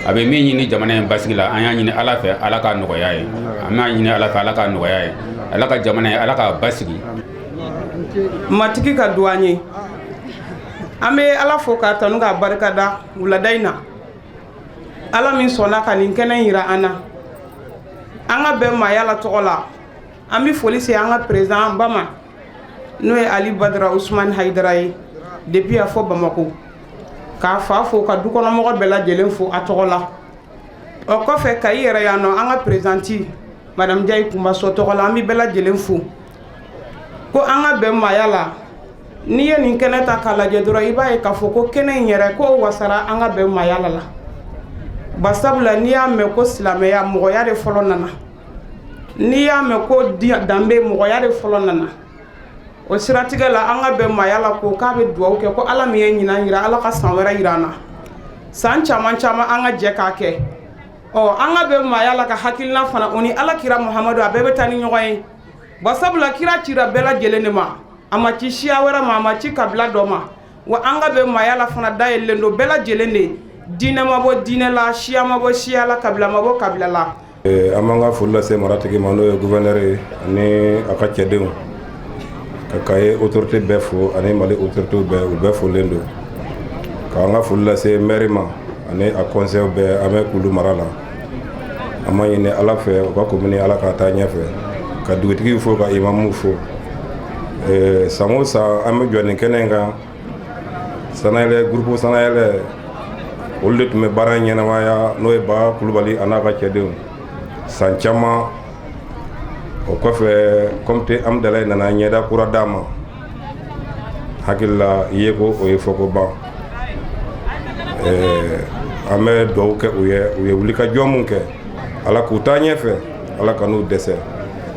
H: A bɛ min ɲini jamana in basigi la, an y'a ɲini Ala fɛ, Ala k'a nɔgɔya ye. An b'a ɲini Ala fɛ, Ala k'a nɔgɔya ye. Ala ka jamana ye, Ala k'a basigi.
Q: Matigi ka duwa an ye. An bɛ Ala fo k'a tanu k'a barikada wulada in na, Ala min sɔnna ka nin kɛnɛ yira an na. An ka bɛn maaya la tɔgɔ la, an bɛ foli se an ka président ba ma, n'o ye Ali Badara Usumani Hayidara ye, depuis a fɔ Bamako, k'a fa fo, ka dukɔnɔmɔgɔ bɛɛ lajɛlen fo a tɔgɔ la. O kɔfɛ, ka i yɛrɛ yan nɔ, an ka présidente madame Jayi Kunbaso tɔgɔ la, an bɛ bɛɛ lajɛlen fo ko an ka bɛn maaya la. N'i ye nin kɛnɛ ta k'a lajɛ dɔrɔn, i b'a ye k'a fɔ ko kɛnɛ in yɛrɛ ko wasara an ka bɛn maaya la. Basabula n'i y'a mɛn ko silamɛya, mɔgɔya de fɔlɔ nana. N'i y'a mɛn ko danbe, mɔgɔya de fɔlɔ nana. O siratigɛ la, an ka bɛn maaya la ko k'a bɛ dugawu kɛ ko Ala min ye ɲinan yira, Ala ka san wɛrɛ yira an na, san caman caman an ka jɛ k'a kɛ. Ɔ, an ka bɛn maaya la ka hakilina fana, o ni Ala kira Muhamadu, a bɛɛ bɛ taa ni ɲɔgɔn ye. Basabula kira cira bɛɛ lajɛlen de ma, a ma ci siya wɛrɛ ma, a ma ci kabila dɔ ma. Wa an ka bɛn maaya la fana dayɛlɛlen don bɛɛ lajɛlen de, diinɛ ma bɔ diinɛ la, siya ma bɔ siya la, kabila ma bɔ kabila la.
G: An b'an ka foli lase maratigi ma, n'o ye gouverneur ye ani a ka cɛdenw. Ka Kayi autorité bɛɛ fo ani Mali autorité bɛɛ, u bɛɛ folen don. K'an ka foli lase maire ma ani a conseil bɛɛ. An bɛ Kulu mara la, an b'a ɲini Ala fɛ, u ka commune, Ala k'a taa ɲɛfɛ. Ka dugutigi fo, ka imamu fo. San o san an bɛ jɔ nin kɛnɛ in kan. Sanayɛlɛ, groupe Sanayɛlɛ, olu de tun bɛ baara ɲɛnamaya, n'o ye Ba Kulubali a n'a ka cɛdenw san caman. O kɔfɛ, comité Amidalayi nana ɲɛda kura d'a ma. Hakili la ye ko o ye fɔko ban. An bɛ dugawu kɛ u ye, u ye wulikajɔ mun kɛ, Ala k'u taa ɲɛfɛ, Ala ka n'u dɛsɛ.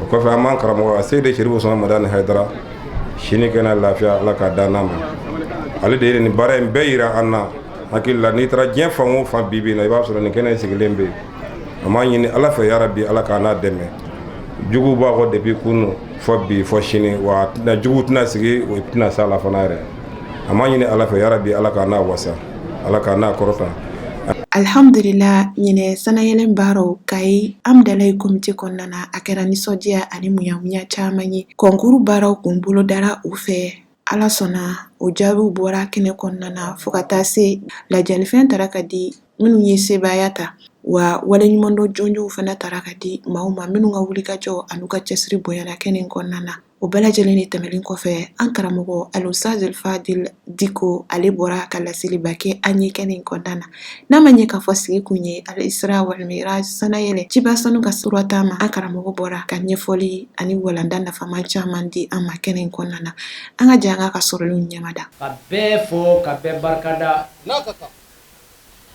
G: O kɔfɛ, an b'an karamɔgɔ Seyidi Serifu Usumani Madani Hayidara, sini kɛnɛ lafiya, Ala k'a d'an n'a ma. Ale de ye nin baara in bɛɛ yira an na. Hakili la, n'i taara diɲɛ fan o fan bi bi in na, i b'a sɔrɔ nin kɛnɛ in sigilen bɛ yen. An b'a ɲini Ala fɛ, yarabi, Ala k'a n'a dɛmɛ. Juguw b'a kɔ depuis kunu fɔ bi fɔ sini, wa juguw tɛna sigi, o tɛna s'a la fana yɛrɛ. An b'a ɲini Ala fɛ, yarabi, Ala k'a n'a wasa, Ala k'a n'a kɔrɔta.
C: Alhamdulila, ɲinɛ sanayɛlɛn baaraw Kayi Amidalayi komite kɔnɔna na, a kɛra nisɔndiya ani muɲamuɲa caman ye. Kɔnkuru baaraw kun bolodara u fɛ, Ala sɔnna, o jaabiw bɔra kɛnɛ kɔnɔna na, fo ka taa se lajalifɛn tara ka di minnu ye sebaaya ta, wa waleɲumandɔn jɔnjɔnw fana tara ka di maaw ma minnu ka wulikajɔ an'u ka cɛsiri bonyana kɛnɛ in kɔnɔna na. O bɛɛ lajɛlen de tɛmɛnen kɔfɛ, an karamɔgɔ Alusaz Fadil Diko, ale bɔra ka laseliba kɛ an ye kɛnɛ in kɔnɔna na. N'a ma ɲɛ k'a fɔ sigi kun ye Al-Isra wal Miraj, sanayɛlɛ ciba sanu ka surata ma, an karamɔgɔ bɔra ka ɲɛfɔli ani walanda nafama caman di an ma kɛnɛ in kɔnɔna na. An ka jɛ an ka sɔrɔlenw ɲɛmada.
R: Ka bɛɛ fo, ka bɛɛ barikada,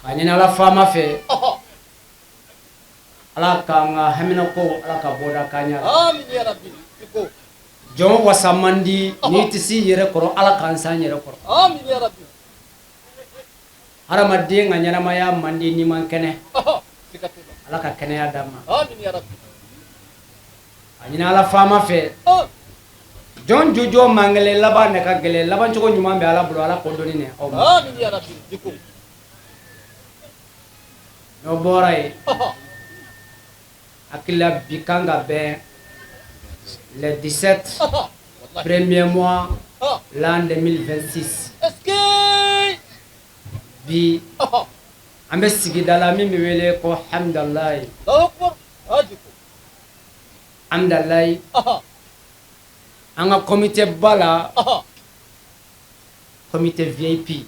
R: k'a ɲini Ala faama fɛ, Ala k'an ka haminako, Ala ka bɔda k'an ɲɛ. Jɔn wasa man di n'i tɛ s'i yɛrɛ kɔrɔ, Ala k'an s'an yɛrɛ kɔrɔ. Hadamaden ka ɲɛnamaya man di n'i man kɛnɛ, Ala ka kɛnɛya d'an ma. A ɲini Ala faama fɛ, jɔn jojɔ man gɛlɛn, laban de ka gɛlɛn, labancogo ɲuman bɛ Ala bolo, Ala k'o dɔnni ni aw ma. N'o bɔra yen, hakilila bi kan ka bɛn le 17 premier mois l'an 2026. Bi an bɛ sigida la min bɛ wele ko Hamdalayi. Hamdalayi, an ka comité ba la, comité VIP,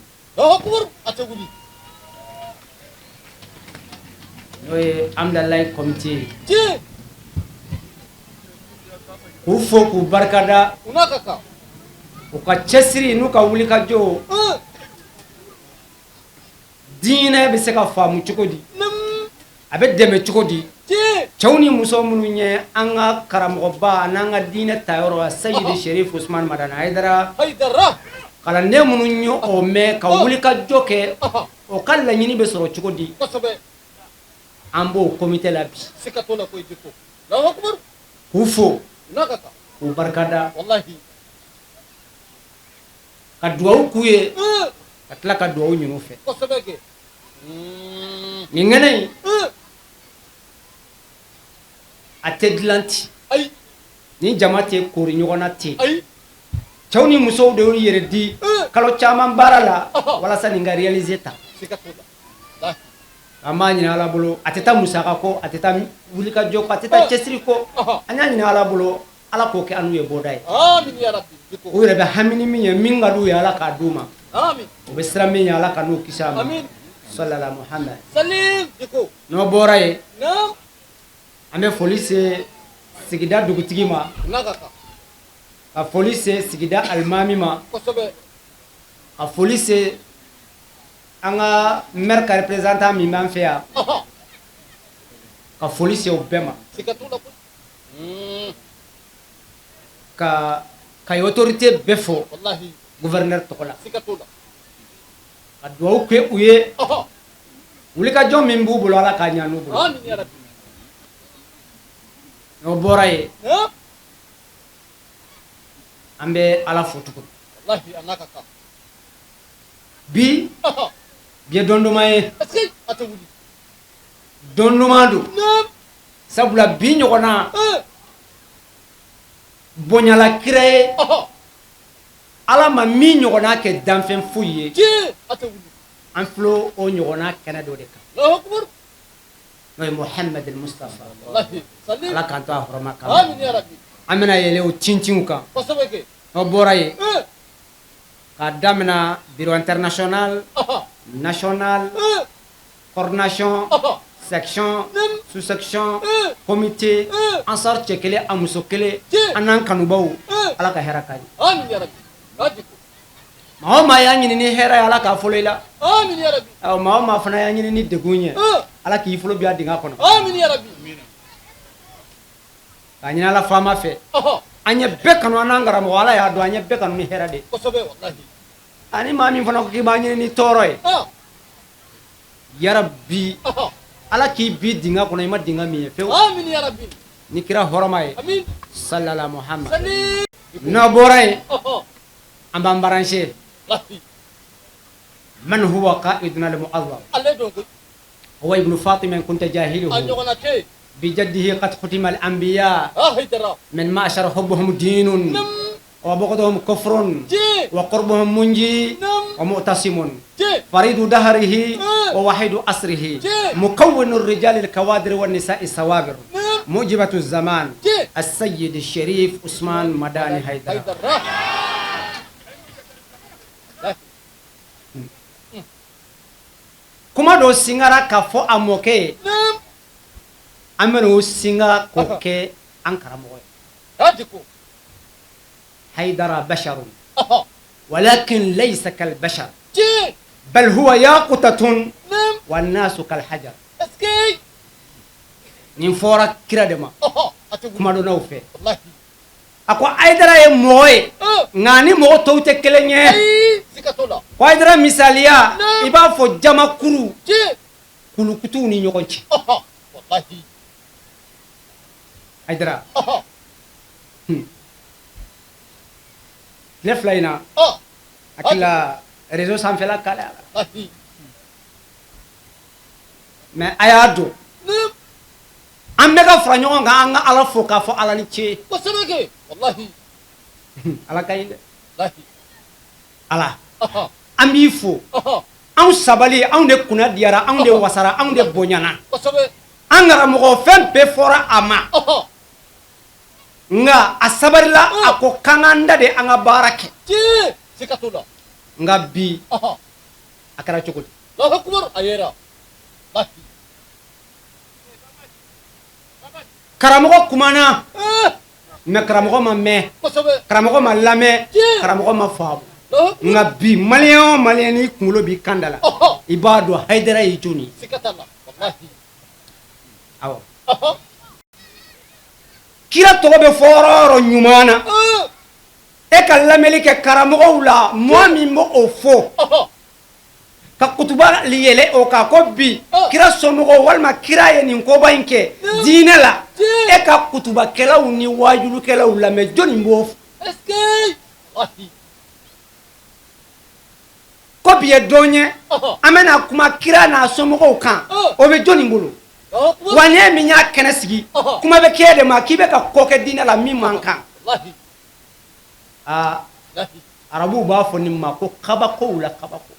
R: n'o ye Hamdalayi comité ye, k'u fo, k'u barikada u ka cɛsiri n'u ka wulikajɔ. Diinɛ bɛ se ka faamu cogo di, a bɛ dɛmɛ cogo di? Cɛw ni muso minnu ye an ka karamɔgɔba n'an ka diinɛ tayɔrɔ Seyidi Sherif Usman Madani Hayidara kalanden minnu ye o mɛn ka wulikajɔ kɛ, o ka laɲini bɛ sɔrɔ cogo di? An b'o comité la bi, k'u fo, k'u barikada, ka dugawu k'u ye, ka tila ka dugawu ɲini u fɛ. Nin kɛnɛ in, a tɛ dilan ten, ni jama tɛ koori ɲɔgɔn na ten. Cɛw ni musow de y'u yɛrɛ di kalo caman baara la walasa nin ka réaliser ta. An b'a ɲini Ala bolo, a tɛ taa musaka kɔ, a tɛ taa wulikajɔ kɔ, a tɛ taa cɛsiri kɔ. An y'a ɲini Ala bolo, Ala k'o kɛ an'u ye bɔda ye. U yɛrɛ bɛ hami min ye, min ka d'u ye, Ala k'a d'u ma. U bɛ siran min ye, Ala ka n'u kisi a ma. Salala Muhamad. N'o bɔra yen, an bɛ foli se sigida dugutigi ma, ka foli se sigida alimami ma, ka foli se an ka maire ka représentant min b'an fɛ yan, ka foli se o bɛɛ ma, ka Kayi autorité bɛɛ fo gouverneur tɔgɔ la, ka dugawu kɛ u ye, wulikajɔ min b'u bolo, Ala k'a ɲɛ n'u bolo. N'o bɔra yen, an bɛ Ala fo tuguni. Bi bi ye don duman ye, don duman don, sabula bi ɲɔgɔnna bonyala kira ye. Ala ma min ɲɔgɔnna kɛ danfɛn foyi ye, an filɛ o ɲɔgɔnna kɛnɛ dɔ de kan, n'o ye Muhamad Mustafa. Ala k'an to a hɔrɔma kama. An bɛna yɛlɛ o tintinw kan. N'o bɔra yen, k'a damina bureau international, national, coordination, section, sous-section, comité, ansar, cɛ kelen a muso kelen, an n'an kanubaw, Ala ka hɛrɛ k'an ye. Maa o maa y'a ɲini ni hɛrɛ ye, Ala k'a fɔlɔ i la. Maa o maa fana y'a ɲini ni degun ye, Ala k'i fɔlɔ bi a dingɛ kɔnɔ. K'a ɲini Ala faama fɛ, an ye bɛɛ kanu, an n'an karamɔgɔ, Ala y'a dɔn an ye bɛɛ kanu ni hɛrɛ de ye. Ani maa min fana ko k'i b'a ɲini ni tɔɔrɔ ye, yarabi Ala k'i bi dingɛ kɔnɔ i ma dingɛ min ye fewu ni kira hɔrɔma ye, salala Muhamad. N'o bɔra yen, an b'an branché man huwa qaiduna al-mu'azzam huwa ibnu Fatima in kunta jahiluhu bijaddihi qad khutima al-anbiya min ma'shar hubbuhum dinun wa bughduhum kufrun wa qurbuhum munji wa mu'tasimun faridu dahrihi wa wahidu asrihi mukawwinu ar-rijal al-kawadir wa an-nisa'i sawabir mujibatu az-zaman as-sayyid al-sharif Usman Madani Haidara. Kuma dɔ singara ka fɔ a mɔkɛ ye, an bɛna o singa k'o kɛ an karamɔgɔ ye. Haidara basharun walakin laysa kal bashar bal huwa yaqutatun wan nasu kal hajar. Nin fɔra kira de ma kumadɔnnaw fɛ. A ko Haidara ye mɔgɔ ye, nka ni mɔgɔ tɔw tɛ kelen ye. Ko Haidara misaliya, i b'a fɔ jamakuru kulukutuw ni ɲɔgɔn cɛ. Haidara, tile 2 in na, hakili réseau sanfɛla kalayara, mais a y'a dɔn an bɛ ka fara ɲɔgɔn kan, an ka Ala fo k'a fɔ Ala ni ce. Ala ka ɲi dɛ. Ala, an b'i fo. Anw sabali, anw de kunna diyara, anw de wasara, anw de bonyana. An karamɔgɔ, fɛn bɛɛ fɔra a ma, nka a sabalila. A ko k'an k'an da de, an ka baara kɛ. Nka bi a kɛra cogo di? Karamɔgɔ kumana, mais karamɔgɔ ma mɛn, karamɔgɔ ma lamɛn, karamɔgɔ ma faamu. Nka bi, maliyɛn o maliyɛn n'i kunkolo b'i kan da la, i b'a dɔn Hayidara ye jɔn ye. Awɔ, kira tɔgɔ bɛ fɔ yɔrɔ o yɔrɔ ɲuman na, e ka lamɛnni kɛ karamɔgɔw la, mɔgɔ min b'o o fɔ ka kutuba yɛlɛ o kan ko bi kira somɔgɔw walima kira ye nin koba in kɛ diinɛ la, e ka kutubakɛlaw ni wajulukɛlaw lamɛn, jɔnni b'o fɔ ko bi ye don ye an bɛna kuma kira n'a somɔgɔw kan, o bɛ jɔnni bolo? Wa n'i ye min y'a kɛnɛ sigi, kuma bɛ k'e de ma k'i bɛ ka ko kɛ diinɛ la min man kan. Aa, arabuw b'a fɔ nin ma ko kabakow la kabako.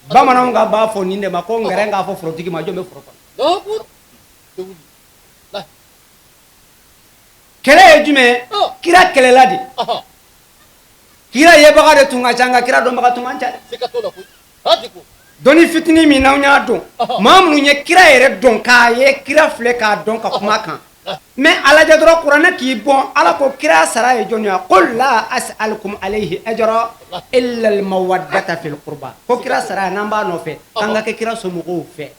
R: Bamananw ka b'a fɔ nin de ma ko ngɛrɛ k'a fɔ forotigi ma jɔn bɛ foro kɔnɔ. Kɛlɛ ye jumɛn? Kira kɛlɛla de. Kira yebaga de tun ka ca, nka kira dɔnbaga tun man ca dɛ. Dɔnni fitinin min n'anw y'a dɔn, maa minnu ye kira yɛrɛ dɔn, k'a ye kira filɛ k'a dɔn ka kuma kan, mais a lajɛ dɔrɔn, kuranɛ k'i bɔn, Ala ko kira sara ye jɔn ye? Qul la as'alukum alayhi ajra illa almawaddata fil qurba. Ko kira sara, n'an b'a nɔfɛ, k'an ka kɛ kira somɔgɔw fɛ.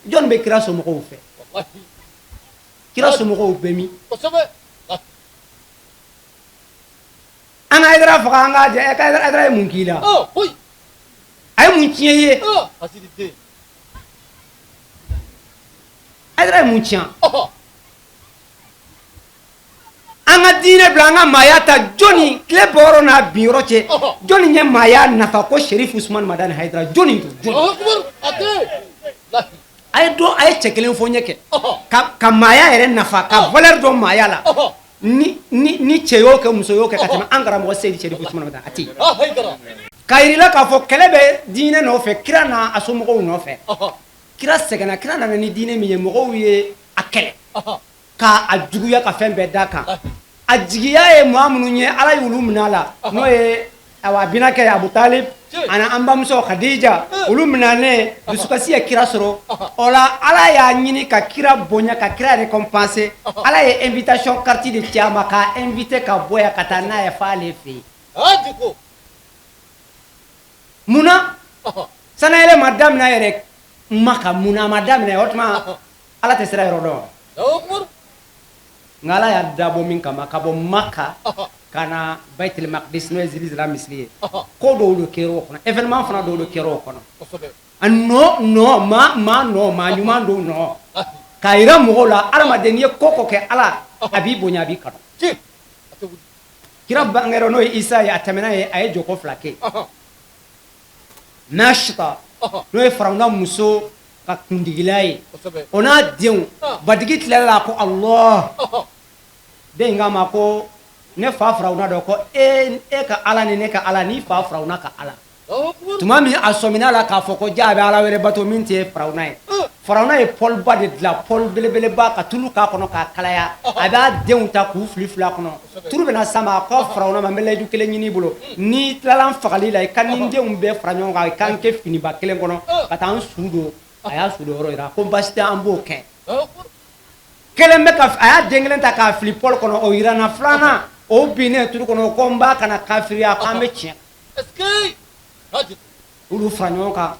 R: Jɔn bɛ kira somɔgɔw fɛ? Kira somɔgɔw bɛ min? An ka Hayidara faga, an k'a jɛ. Hayidara ye mun k'i la? A ye mun tiɲɛ i ye? Hayidara ye mun tiɲɛ? An ka diinɛ bila, an ka maaya ta. Jɔnni tile bɔyɔrɔ n'a binyɔrɔ cɛ, jɔnni ye maaya nafa ko Sherif Usman Madani Hayidara? Jɔnni don? Jɔnni? A ye dɔn, a ye cɛ kelen fɔ n ɲɛ kɛ ka maaya yɛrɛ nafa, ka valeur dɔn maaya la. Ni cɛ y'o kɛ, muso y'o kɛ ka tɛmɛ an karamɔgɔ Seyidi Serifu Usumana Madani, a tɛ yen. K'a yir'i la k'a fɔ kɛlɛ bɛ diinɛ nɔfɛ, kira n'a a somɔgɔw nɔfɛ. Kira sɛgɛnna, kira nana ni diinɛ min ye, mɔgɔw ye a kɛlɛ k'a juguya ka fɛn bɛɛ da kan. A jigiya ye maa minnu ye, Ala y'olu minɛ a la, n'o ye awa a binakɛ Abu Talib ani an bamuso Khadija. Olu minɛnen, dusukasi ye kira sɔrɔ. O la, Ala y'a ɲini ka kira bonya, ka kira récompenser. Ala ye invitation carte de ci a ma, k'a inviter ka bɔ yan ka taa n'a ye f'ale fɛ yen. Munna sanayɛlɛ ma daminɛ yɛrɛ Maka? Munna a ma daminɛ? O tuma Ala tɛ sira yɔrɔ dɔn. Nka Ala y'a dabɔ min kama ka bɔ Maka ka na Baitul Maqdis, n'o ye Jérusalem misiri ye, ko dɔw de kɛra o kɔnɔ, événement fana dɔw de kɛra o kɔnɔ. A nɔ nɔ maa maa nɔ maa ɲuman dɔw nɔ k'a yira mɔgɔw la, adamaden, n'i ye ko ko kɛ Ala, a b'i bonya, a b'i kanu. Kira bangera, n'o ye Isa ye, a tɛmɛna ye, a ye jɔko fila kɛ. Nasita, n'o ye Farawuna muso ka kundigila ye, o n'a denw batigi tilala la ko Allah. Den in k'a ma ko ne fa Farawuna dɔn ko e e ka Ala ni ne ka Ala ni fa Farawuna ka Ala. Tuma min a sɔmina la k'a fɔ ko ja a bɛ Ala wɛrɛ bato min tɛ Farawuna ye, Farawuna ye pɔliba de dilan, pɔli belebeleba, ka tulu k'a kɔnɔ k'a kalaya. A b'a denw ta k'u fili fili a kɔnɔ, tulu bɛna sama. A ko Farawuna ma: n bɛ layidu kelen ɲini i bolo, n'i tilala n fagali la, i ka ni n denw bɛɛ fara ɲɔgɔn kan, i ka n kɛ finiba kelen kɔnɔ ka taa n su don. A y'a su don yɔrɔ yira. Ko baasi tɛ, an b'o kɛ. Kelen bɛ ka a y'a den kelen ta k'a fili pɔli kɔnɔ, o yiranna. Filanan, o binnen tulu kɔnɔ, ko n ba kana kafiriya, k'an bɛ tiɲɛ. Olu fara ɲɔgɔn kan,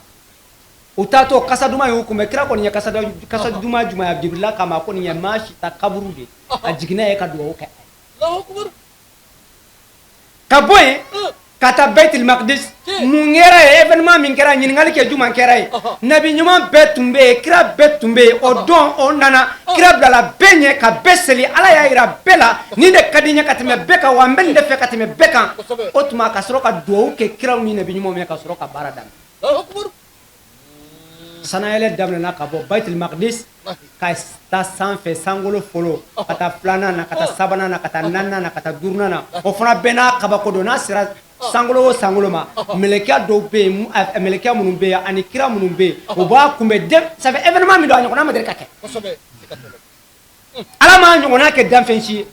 R: u taatɔ, kasa duman y'u kunbɛn. Kira kɔni ye kasa duman jumɛn ye? Jibirila kama ko nin ye maa si ta kaburu de, a jiginna ye ka dugawu kɛ. Ka bɔ yen ka taa Baitul Maqdis, mun kɛra yen? Événement min kɛra, ɲininkali kɛ, jumɛn kɛra yen? Nabi ɲuman bɛɛ tun bɛ yen, kira bɛɛ tun bɛ yen. O don o nana, kira bilala bɛɛ ɲɛ ka bɛɛ seli. Ala y'a yira bɛɛ la nin de ka di n ye ka tɛmɛ bɛɛ kan, wa n bɛ nin de fɛ ka tɛmɛ bɛɛ kan. O tuma ka sɔrɔ ka dugawu kɛ kiraw ni nabi ɲumanw ye, ka sɔrɔ ka baara daminɛ. Sanayɛlɛ daminɛna ka bɔ Baitul Maqdis ka taa sanfɛ, sankolo fɔlɔ, ka taa filanan na, ka taa sabanan na, ka taa naaninan na, ka taa duurunan na. O fana bɛɛ n'a kabako don. N'a sera sankolo o sankolo ma, mɛlɛkɛ dɔw bɛ yen, mɛlɛkɛ minnu bɛ yen ani kira minnu bɛ yen, u b'a kunbɛn. Den ça fait événement min don, a ɲɔgɔnna ma deli ka kɛ. Ala m'a ɲɔgɔnna kɛ danfɛn si ye.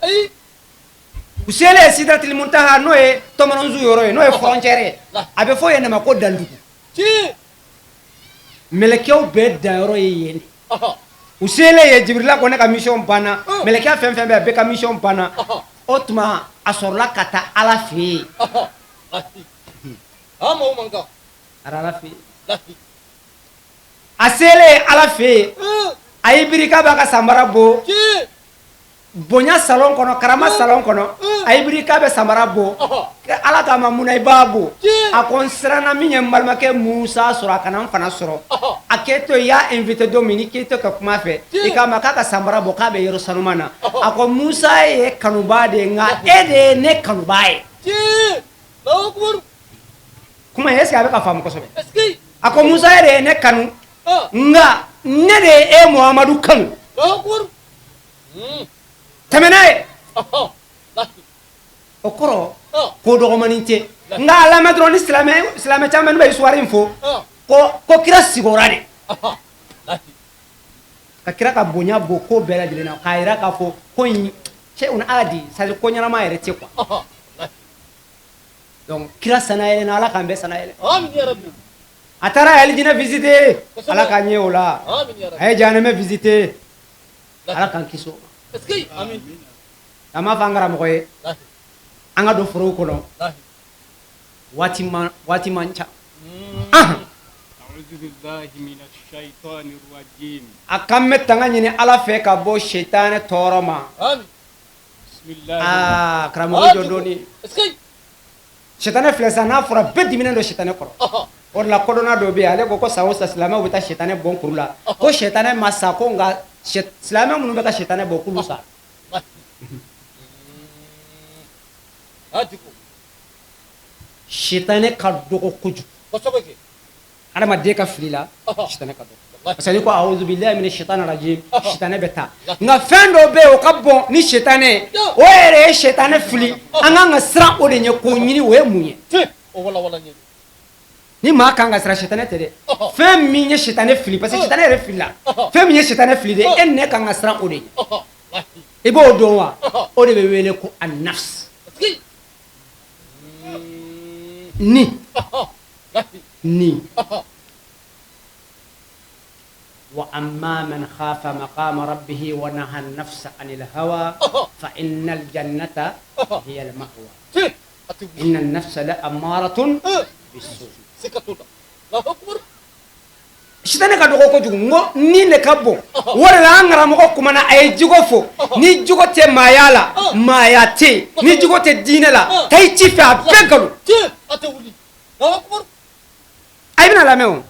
R: U selen Sidratil Muntaha, n'o ye tɔmɔnɔnzu yɔrɔ ye, n'o ye frontière ye, a bɛ fɔ yen de ma ko dandugu. Mɛlɛkɛw bɛɛ danyɔrɔ ye yen de. U selen ye, Jibirila ko ne ka mission banna, mɛlɛkɛ fɛn fɛn bɛ yen, bɛɛ ka mission banna. O tuma a sɔrɔla ka taa Ala fɛ yen. Ala fɛ yen, a selen Ala fɛ yen, a y'i biri k'a b'a ka samara bɔ. Bonya salon kɔnɔ, karama salon kɔnɔ, a y'i biri k'a bɛ samara bɔ. Ala k'a ma: mun na i b'a bɔ? A ko n siranna min ye n balimakɛ Musa sɔrɔ, a kana n fana sɔrɔ. A k'e to i y'a invité don min, ni k'e to ka kuma fɛ, i k'a ma k'a ka samara bɔ, k'a bɛ yɔrɔ sanuman na. A ko Musa ye kanubaa de ye, nka e de ye ne kanubaa ye. Kuma in, est ce que a bɛ ka faamu kosɛbɛ? A ko Musa e de ye ne kanu, nka ne de ye e Muhamadu kanu. Tɛmɛ n'a ye. O kɔrɔ ko dɔgɔmanin tɛ, nka a lamɛn dɔrɔn. Ni silamɛ silamɛ caman bɛ histoire in fɔ ko kira sigora de ka kira ka bonya bɔ ko bɛɛ lajɛlen na, k'a yira k'a fɔ ko in cɛ on a dit, c'est à dire ko ɲɛnama yɛrɛ tɛ quoi. Donc kira sanayɛlɛ na, Ala k'an bɛɛ sanayɛlɛ. A taara alijinɛ visiter, Ala k'an ɲɛ o la. A ye jahanamɛ visiter, Ala k'an kisi o ma. An b'a fɔ an karamɔgɔ ye, an ka don forow kɔnɔ, waati man, waati man ca.
S: أعوذ بالله من الشيطان الرجيم.
R: A k'an bɛ tanga ɲini Ala fɛ ka bɔ sɛtanɛ tɔɔrɔ ma.
S: بسم الله.
R: Aa, karamɔgɔ, jɔ dɔɔni. Sɛtanɛ filɛ sisan, n'a fɔra bɛɛ diminen don sɛtanɛ kɔrɔ. O de la kodɔnna dɔ bɛ yen, ale ko ko san o san silamɛw bɛ taa sɛtanɛ bɔn kuru la, ko sɛtanɛ ma sa, ko nka silamɛ minnu bɛ ka sɛtanɛ bɔ, k'olu sa. Sɛtanɛ ka dɔgɔ kojugu adamaden ka fili la, sɛtanɛ ka dɔgɔ. Parce que n'i ko awuzu bilahi mina shaitani rajim, sitanɛ bɛ taa. Nka fɛn dɔ bɛ yen, o ka bon ni sitanɛ ye, o yɛrɛ ye sitanɛ fili. An kan ka siran o de ɲɛ k'o ɲini. O ye mun ye? Ni maa kan ka siran, sitanɛ tɛ dɛ. Fɛn min ye sitanɛ fili, parce que sitanɛ yɛrɛ filila, fɛn min ye sitanɛ fili de, e ni ne kan ka siran o de ɲɛ. I b'o dɔn wa? O de bɛ wele ko an-nafs. Ni ni wa amma man khafa maqama rabbihi wa naha an-nafsa anil hawa fa innal jannata hiya al-ma'wa. Inna an-nafsa la ammaratun bis-su. Sitanɛ ka dɔgɔ kojugu. N ko ni de ka bon. O de la an karamɔgɔ kumana, a ye jogo fɔ. Ni jogo tɛ maaya la, maaya tɛ yen. Ni jogo tɛ diinɛ la, taa i ci fɛ, a bɛɛ nkalon. A bɛna lamɛn o.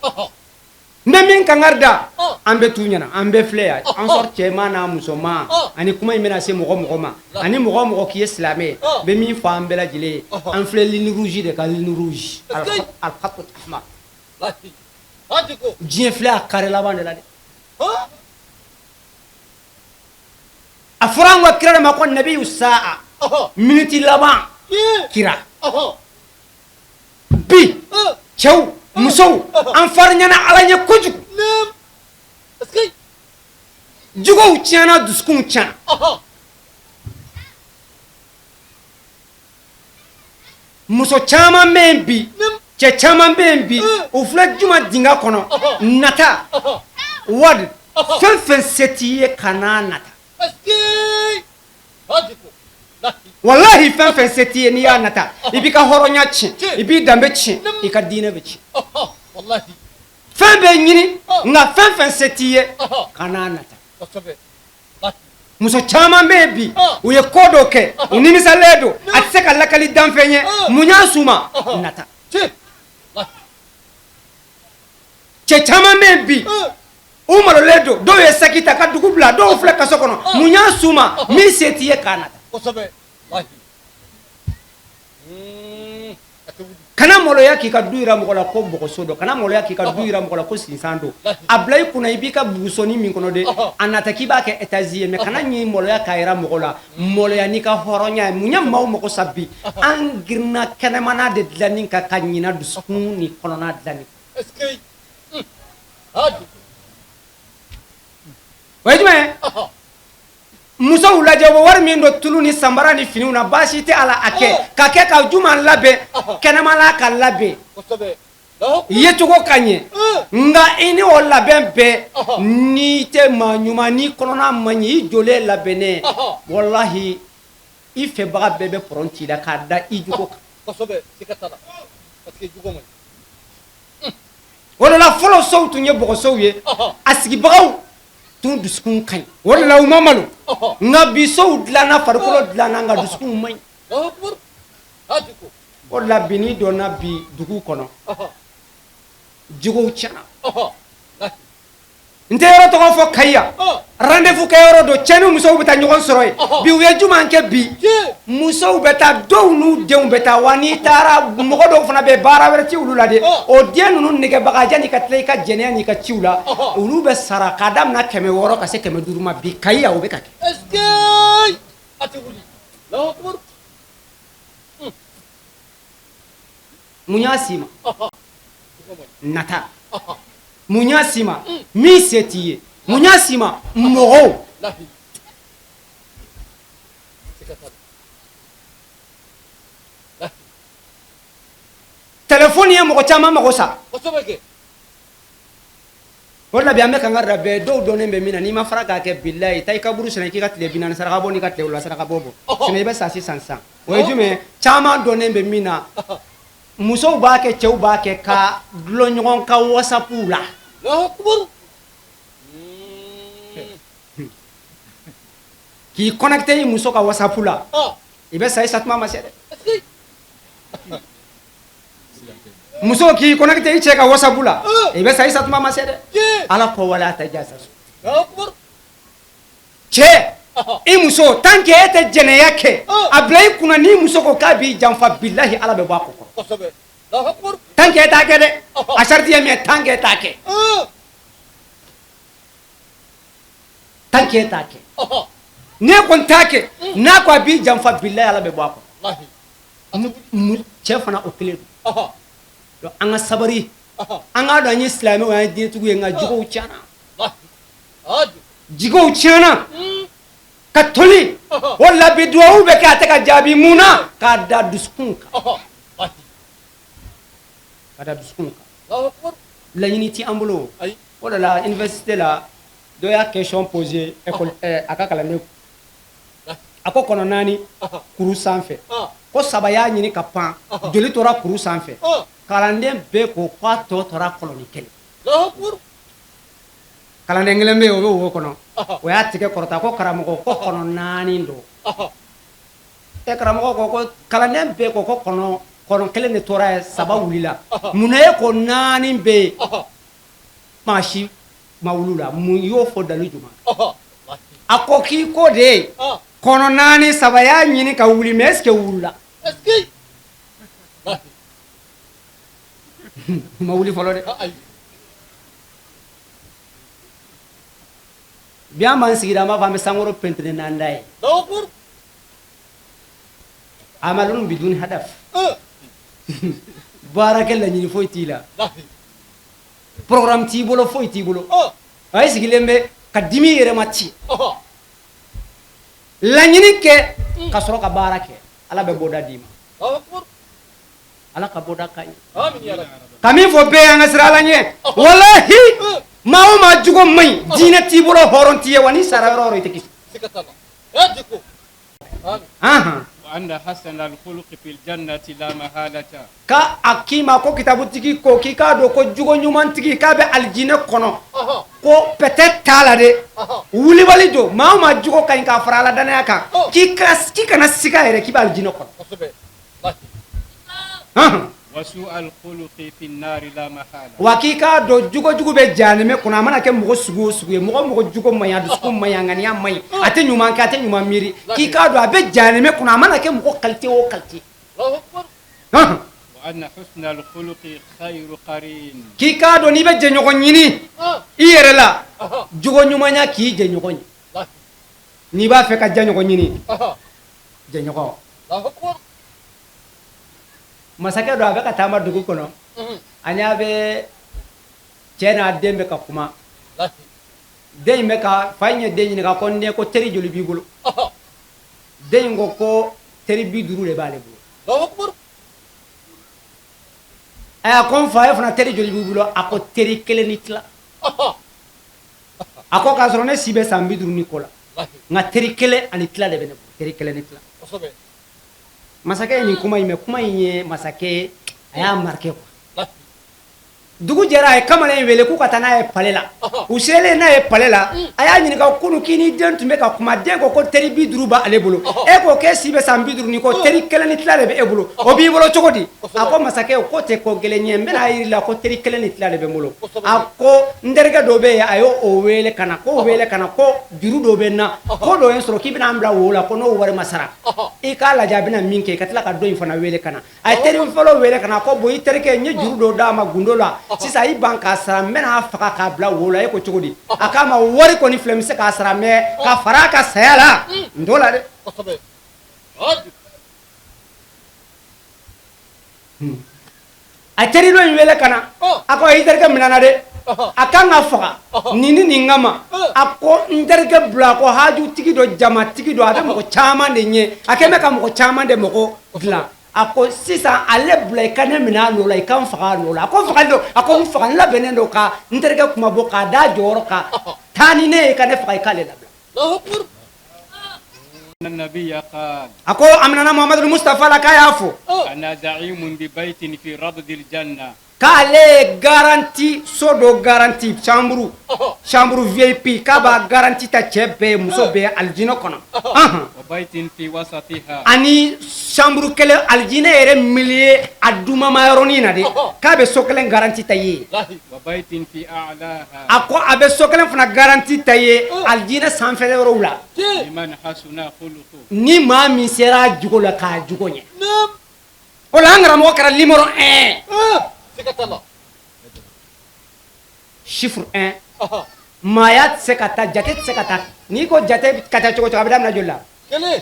R: N bɛ min kangari da an bɛ t'u ɲɛna, an bɛɛ filɛ yan, an sɔrɔ cɛman n'a musoman, ani kuma in bɛna se mɔgɔ mɔgɔ ma, ani mɔgɔ mɔgɔ k'i ye silamɛ ye, n bɛ min fɔ an bɛɛ lajɛlen ye, an filɛ ligne rouge de kan, ligne rouge, al-khatul ahmar. Diɲɛ filɛ a carré laban de la dɛ. A fɔra an ka kira de ma ko nabiyu saa, miniti laban kira. Bi cɛw, musow, an farinyana Ala ɲɛ kojugu. Jogow tiɲɛna, dusukunw tiɲɛna. Muso caman bɛ yen bi, cɛ caman bɛ yen bi, u filɛ juma dingɛ kɔnɔ. Nata wari, fɛn fɛn se t'i ye, kan'a nata. Walahi, fɛn fɛn se t'i ye, n'i y'a nata, i b'i ka hɔrɔnya tiɲɛ, i b'i danbe tiɲɛ, i ka diinɛ bɛ tiɲɛ. Fɛn bɛ ɲini, nka fɛn fɛn se t'i ye, kan'a nata. Muso caman bɛ yen bi, u ye ko dɔ kɛ, u nimisalen don, a tɛ se ka lakali danfɛn ye. Mun y'a s'u ma? Nata. Cɛ caman bɛ yen bi, u malolen don, dɔw ye saki ta ka dugu bila, dɔw filɛ kaso kɔnɔ. Mun y'a s'u ma? Min se t'i ye, k'a nata. Kana maloya k'i ka du yira mɔgɔ la ko bɔgɔso don. Kana maloya k'i ka du yira mɔgɔ la ko sinsan don. A bila i kunna, i b'i ka bugusoni min kɔnɔ de, a nata k'i b'a kɛ étage ye. Mais kana ɲi maloya k'a yira mɔgɔ la. Maloya n'i ka hɔrɔnya ye. Mun ye maaw mago sa bi? An girinna kɛnɛmana de dilanni kan ka ɲina dusukun ni kɔnɔna dilanni. O ye jumɛn ye? Musow lajɛ, u bɛ wari min don tulu ni sanbara ni finiw na, baasi tɛ a la. A kɛ ka kɛ ka juma labɛn, kɛnɛmana ka labɛn, yecogo ka ɲɛ. Nka i ni o labɛn bɛɛ, n'i tɛ maa ɲuman, n'i kɔnɔna man ɲi, i jɔlen labɛnnen, walahi, i fɛbaga bɛɛ bɛ pɔrɔn ci i la k'a da i jogo kan. O de la fɔlɔ sow tun ye bɔgɔsow ye, a sigibagaw tun dusukun ka ɲi, o de la u ma malo. Nka bi sow dilanna, farikolo dilanna, nka dusukun man ɲi. O de la bi, n'i donna bi dugu kɔnɔ, jogow tiɲɛna. N tɛ yɔrɔ tɔgɔ fɔ, Kayi yan, rendez-vous kɛ yɔrɔ don, cɛ ni musow bɛ taa ɲɔgɔn sɔrɔ yen. Bi u ye juma kɛ bi, musow bɛ taa, dɔw n'u denw bɛ taa. Wa n'i taara, mɔgɔ dɔw fana bɛ baara wɛrɛ ti olu la de. O den ninnu nɛgɛbaga, janni ka tila i ka jɛnɛya n'i ka ciw la, olu bɛ sara k'a daminɛ 600 ka se 500 ma. Bi Kayi yan, o bɛ ka kɛ. Mun y'a s'i ma? Nata. Mun y'a s'i ma? Min se t'i ye. Mun y'a s'i ma? Mɔgɔw. Telefɔni ye mɔgɔ caman mago sa. O de la bi an bɛ kangari da bɛɛ, dɔw dɔnnen bɛ min na, n'i ma fara k'a kɛ, bilayi, taa i kaburu sɛnɛ, k'i ka tile 40 saraka bɔ n'i ka tile 7 saraka bɔ bɔ, sinon i bɛ sa sisan sisan. O ye jumɛn ye? Caman dɔnnen bɛ min na, musow b'a kɛ, cɛw b'a kɛ, ka dulon ɲɔgɔn ka wasapuw la. K'i connecté i muso ka wasapu la, i bɛ sa, i satuma ma se dɛ. Muso k'i connecté i cɛ ka wasapu la, i bɛ sa, i satuma ma se dɛ. Ala ko wala tajasasu. Cɛ, i muso, tant que e tɛ jɛnɛya kɛ, a bila i kunna, n'i muso ko k'a b'i janfa, bilahi, Ala bɛ bɔ a ko kɔrɔ. Tant que e t'a kɛ dɛ, a sariti ye min ye, tant que e t'a kɛ. Tant que e t'a kɛ, n'e kɔni t'a kɛ, n'a ko a b'i janfa, bilayi, Ala bɛ bɔ a kɔnɔ. Cɛ fana, o kelen don. Donc an ka sabari, an k'a dɔn an ye silamɛw, an ye diinɛtigiw ye, nka jogow tiɲɛna, jigow tiɲɛna ka toli. O la bi, duwawu bɛ kɛ, a tɛ ka jaabi. Mun na? K'a da dusukun kan, ka da dusukun kan. Laɲini ti an bolo. O de la, université la, dɔ y'a question posé école a ka kalanden. A ko kɔnɔ naani kuru sanfɛ, ko saba y'a ɲini ka pan, joli tora kuru sanfɛ? Kalanden bɛɛ ko k'a tɔ tora kɔlɔni kelen. Kalanden kelen bɛ yen, o bɛ wo kɔnɔ, o y'a tigɛ kɔrɔta ko karamɔgɔ, ko kɔnɔ naani don. E karamɔgɔ ko kalanden bɛɛ ko kɔnɔ kelen de tora yen, saba wulila. Munna e ko naani bɛ yen, maa si ma wuli la? Mun y'o fɔ? Dalu jumɛn? A ko k'i ko de ye kɔnɔ naani, saba y'a ɲini ka wuli, mais est ce que wulila? Ma wuli fɔlɔ dɛ. Bi an b'an sigi, an b'a fɔ an bɛ sankɔrɔ pɛntiri n'an da ye. Amalun bidun hadaf, baarakɛ laɲini foyi t'i la, programme t'i bolo, foyi t'i bolo. A ye sigilen bɛ ka dimi yɛrɛ ma ci. Laɲini kɛ ka sɔrɔ ka baara kɛ, Ala bɛ bɔda d'i ma. Ala ka bɔda ka ɲi. Ka min fɔ bɛɛ ye, an ka siran Ala ɲɛ. Walahi, maa o maa jogo man ɲi, diinɛ t'i bolo, hɔrɔn t'i ye wa, n'i sara yɔrɔ o yɔrɔ, i tɛ kisi. Anhan. Ka a k'i ma ko kitabutigi ko k'i k'a dɔn ko jogo ɲumantigi k'a bɛ alijinɛ kɔnɔ, ko peut-être t'a la dɛ, wulibali don. Maa o maa jogo ka ɲi k'a fara Ala danaya kan, k'i kana siga yɛrɛ k'i bɛ alijinɛ kɔnɔ. Wa k'i k'a dɔn jogojugu bɛ jahanɛmɛ kɔnɔ. A mana kɛ mɔgɔ sugu o sugu ye, mɔgɔ o mɔgɔ jogo man ɲi, a dusukun man ɲi, a ŋaniya man ɲi, a tɛ ɲuman kɛ, a tɛ ɲuman miiri, k'i k'a dɔn a bɛ jahanɛmɛ kɔnɔ, a mana kɛ mɔgɔ qualité o qualité. K'i k'a dɔn n'i bɛ jɛɲɔgɔn ɲini i yɛrɛ la, jogo ɲumanya k'i jɛɲɔgɔn ye. N'i b'a fɛ ka jɛɲɔgɔn ɲini, jɛɲɔgɔn. Masakɛ don, a bɛ ka taama dugu kɔnɔ, a ɲɛ bɛ cɛ n'a den bɛ ka kuma. Den in bɛ ka fa in ye den ɲininka ko n den, ko teri joli b'i bolo? Den in ko teri 50 de b'ale bolo. A ko n fa, e fana teri joli b'i bolo? A ko teri kelen ni tila. A ko k'a sɔrɔ ne si bɛ san 50 ni kɔ la, nka teri kelen ani tila de bɛ ne bolo, teri kelen ni tila. Masakɛ ye nin kuma in mɛn, kuma in ye masakɛ, a y'a marqué quoi. Dugu jɛra, a ye kamalen in wele k'u ka taa n'a ye palais la. U selen n'a ye palais la, a y'a ɲininka kunu k'i ni den tun bɛ ka kuma, den ko ko teri 50 b'ale bolo, e ko k'e si bɛ san 50 ni kɔ, teri kelen ni tila de bɛ e bolo, o b'i bolo cogo di? A ko masakɛ, ko tɛ ko gɛlɛn ye, n bɛna yir'i la ko teri kelen ni tila de bɛ n bolo. A ko n terikɛ dɔ bɛ yen, a y'o wele ka na, k'o wele ka na, ko juru dɔ bɛ n na, ko dɔ ye n sɔrɔ k'i bɛna n bila wo la, ko n'o wari ma sara, i k'a lajɛ a bɛna min kɛ. I ka tila ka dɔ in fana wele ka na. A ye teri fɔlɔ wele ka na, ko bon, i terikɛ, n ye juru dɔ d'a ma gundo la, sisan i ban k'a sara, n bɛna a faga k'a bila wo la. E ko cogo di? A k'a ma wari kɔni filɛ, n bɛ se k'a sara, mais ka fara a ka saya la, n t'o la dɛ. A teri dɔ in wele ka na, a ko i terikɛ minɛna dɛ, a kan ka faga nin ni nin kama. A ko n terikɛ bila, ko hajutigi dɔ, jamatigi dɔ, a bɛ mɔgɔ caman de ɲɛ, a kɛlen bɛ ka mɔgɔ caman de mɔgɔ dilan. A ko sisan ale bila, i ka ne minɛ a nɔ la, i ka n faga a nɔ la. A ko fagali don? A ko n faga, n labɛnnen don ka n terikɛ kuma bɔ k'a d'a jɔyɔrɔ kan, taa ni ne ye, i ka ne faga, i k'ale labila. A ko a minɛna Muhamadu Mustafa la k'a y'a fɔ k'ale ye garantie so dɔ garantie, chambre, chambre VIP, k'a b'a garantie ta cɛ bɛɛ ye, muso bɛɛ ye alijinɛ kɔnɔ, ani chambre kelen alijinɛ yɛrɛ milieu a dumama yɔrɔnin na de, k'a bɛ so kelen garantie ta ye. A ko a bɛ so kelen fana garantie ta ye alijinɛ sanfɛ yɔrɔw la, ni maa min sera a jogo la k'a jogo ɲɛ. O la an karamɔgɔ kɛra numéro 1, chiffre 1. Maaya tɛ se ka taa, jate tɛ se ka taa. N'i ko jate ka taa cogo cogo, a bɛ daminɛ joli la?
T: Kelen.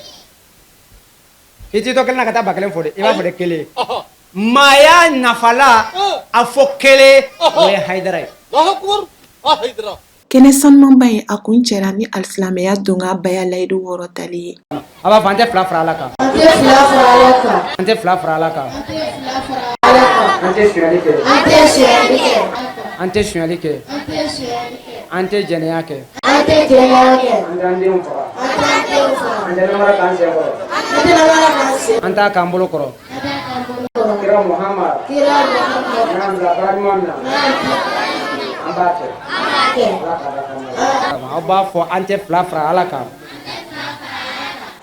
R: I t'i to kelen na ka taa 1000 fɔ dɛ, i b'a fɔ de kelen. Maaya nafala a fɔ kelen, o ye Hayidara ye.
T: Hayidara.
C: Kɛnɛ sanumanba in a kun cɛra ni alisilamɛya donka baya layidu wɔɔrɔ tali ye.
R: A b'a fɔ an tɛ fila fara Ala kan.
B: An tɛ fila fara Ala kan.
R: An tɛ fila fara Ala kan.
B: An tɛ fila fara Ala kan.
R: An tɛ sonyali kɛ.
B: An tɛ sonyali kɛ.
R: An tɛ sonyali kɛ.
B: An tɛ sonyali kɛ.
R: An tɛ jɛnɛya kɛ.
B: An tɛ jɛnɛya kɛ.
R: An t'an denw faga.
B: An t'an denw faga.
R: An tɛ namara k'an sen kɔrɔ.
B: An tɛ namara k'an sen.
R: An t'a k'an bolo kɔrɔ.
B: An t'a k'an bolo kɔrɔ.
R: Kira Muhamad.
B: Kira Muhamad.
R: N'an bila baara ɲuman min na. An b'a kɛ.
B: An b'a kɛ.
R: Ala k'a da k'an ma. Aw b'a fɔ an tɛ fila fara Ala kan.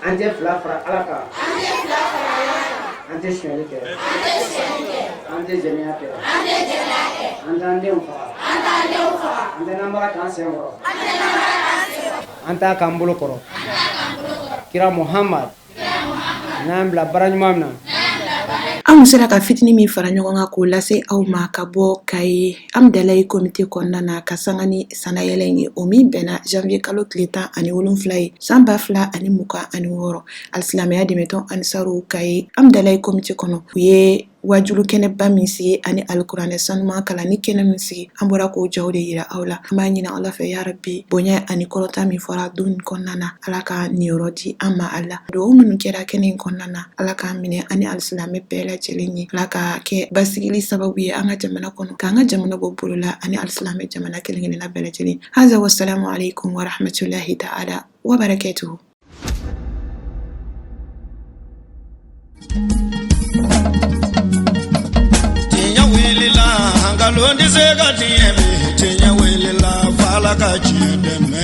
R: An tɛ fila fara Ala kan.
B: An tɛ fila fara Ala kan.
R: An tɛ sonyali kɛ.
B: An tɛ sonyali kɛ.
R: An tɛ jɛnɛya kɛ.
B: An tɛ jɛnɛya kɛ.
R: An t'an denw faga.
B: An t'an denw faga.
R: An tɛ namara k'an sen kɔrɔ.
B: An tɛ namara k'an sen kɔrɔ.
R: An t'a k'an bolo kɔrɔ.
B: An t'a k'an bolo kɔrɔ.
R: Kira Muhamad.
B: Kira Muhamad.
R: N'an bila baara ɲuman min na.
C: An sera ka fitinin min fara ɲɔgɔn kan k'o lase aw ma ka bɔ Kayi Amidalayi komite kɔnɔna na ka sanga ni sannayɛlɛ in ye, o min bɛnna janvier kalo tile 17 ye san 2026. Alisilamɛya dɛmɛtɔn Ansaru Kayi Amidalayi komite kɔnɔ, u ye wajulu kɛnɛba min sigi ani alikuranɛ sanuman kalanni kɛnɛ min sigi, an bɔra k'o jaw de yira aw la. An b'a ɲini Ala fɛ yarabi, bonya ani kɔrɔta min fɔra don nin kɔnɔna na, Ala ka niyɔrɔ di an ma. A la dugawu minnu kɛra kɛnɛ in kɔnɔna na, Ala k'an minɛ ani alisilamɛ bɛɛ lajɛlen ye. Ala ka kɛ basigili sababu ye an ka jamana kɔnɔ, k'an ka jamana bɔ bolo la ani alisilamɛ jamana kelen kelenna bɛɛ lajɛlen. Haza wasalamu alaikum warahmatullahi ta'ala wabarakatuhu.
A: Tiɲɛ wulila, nkalon tɛ se ka tiɲɛ bi. Tiɲɛ wulila, f'Ala ka tiɲɛ dɛmɛ.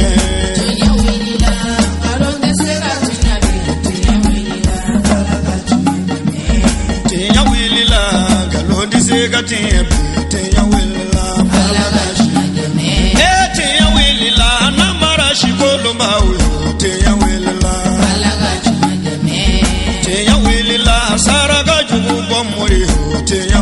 B: Tiɲɛ wulila, nkalon tɛ se ka tiɲɛ bi. Tiɲɛ wulila, Ala ka tiɲɛ dɛmɛ.
A: Tiɲɛ wulila, nkalon tɛ se ka tiɲɛ bi. Tiɲɛ wulila, f'Ala ka tiɲɛ dɛmɛ. Ee tiɲɛ wulila, namara si kolonbaw yo. Tiɲɛ wulila,
B: Ala ka tiɲɛ dɛmɛ.
A: Tiɲɛ wulila, saraka jugu bɔ mori yo. Tiɲɛ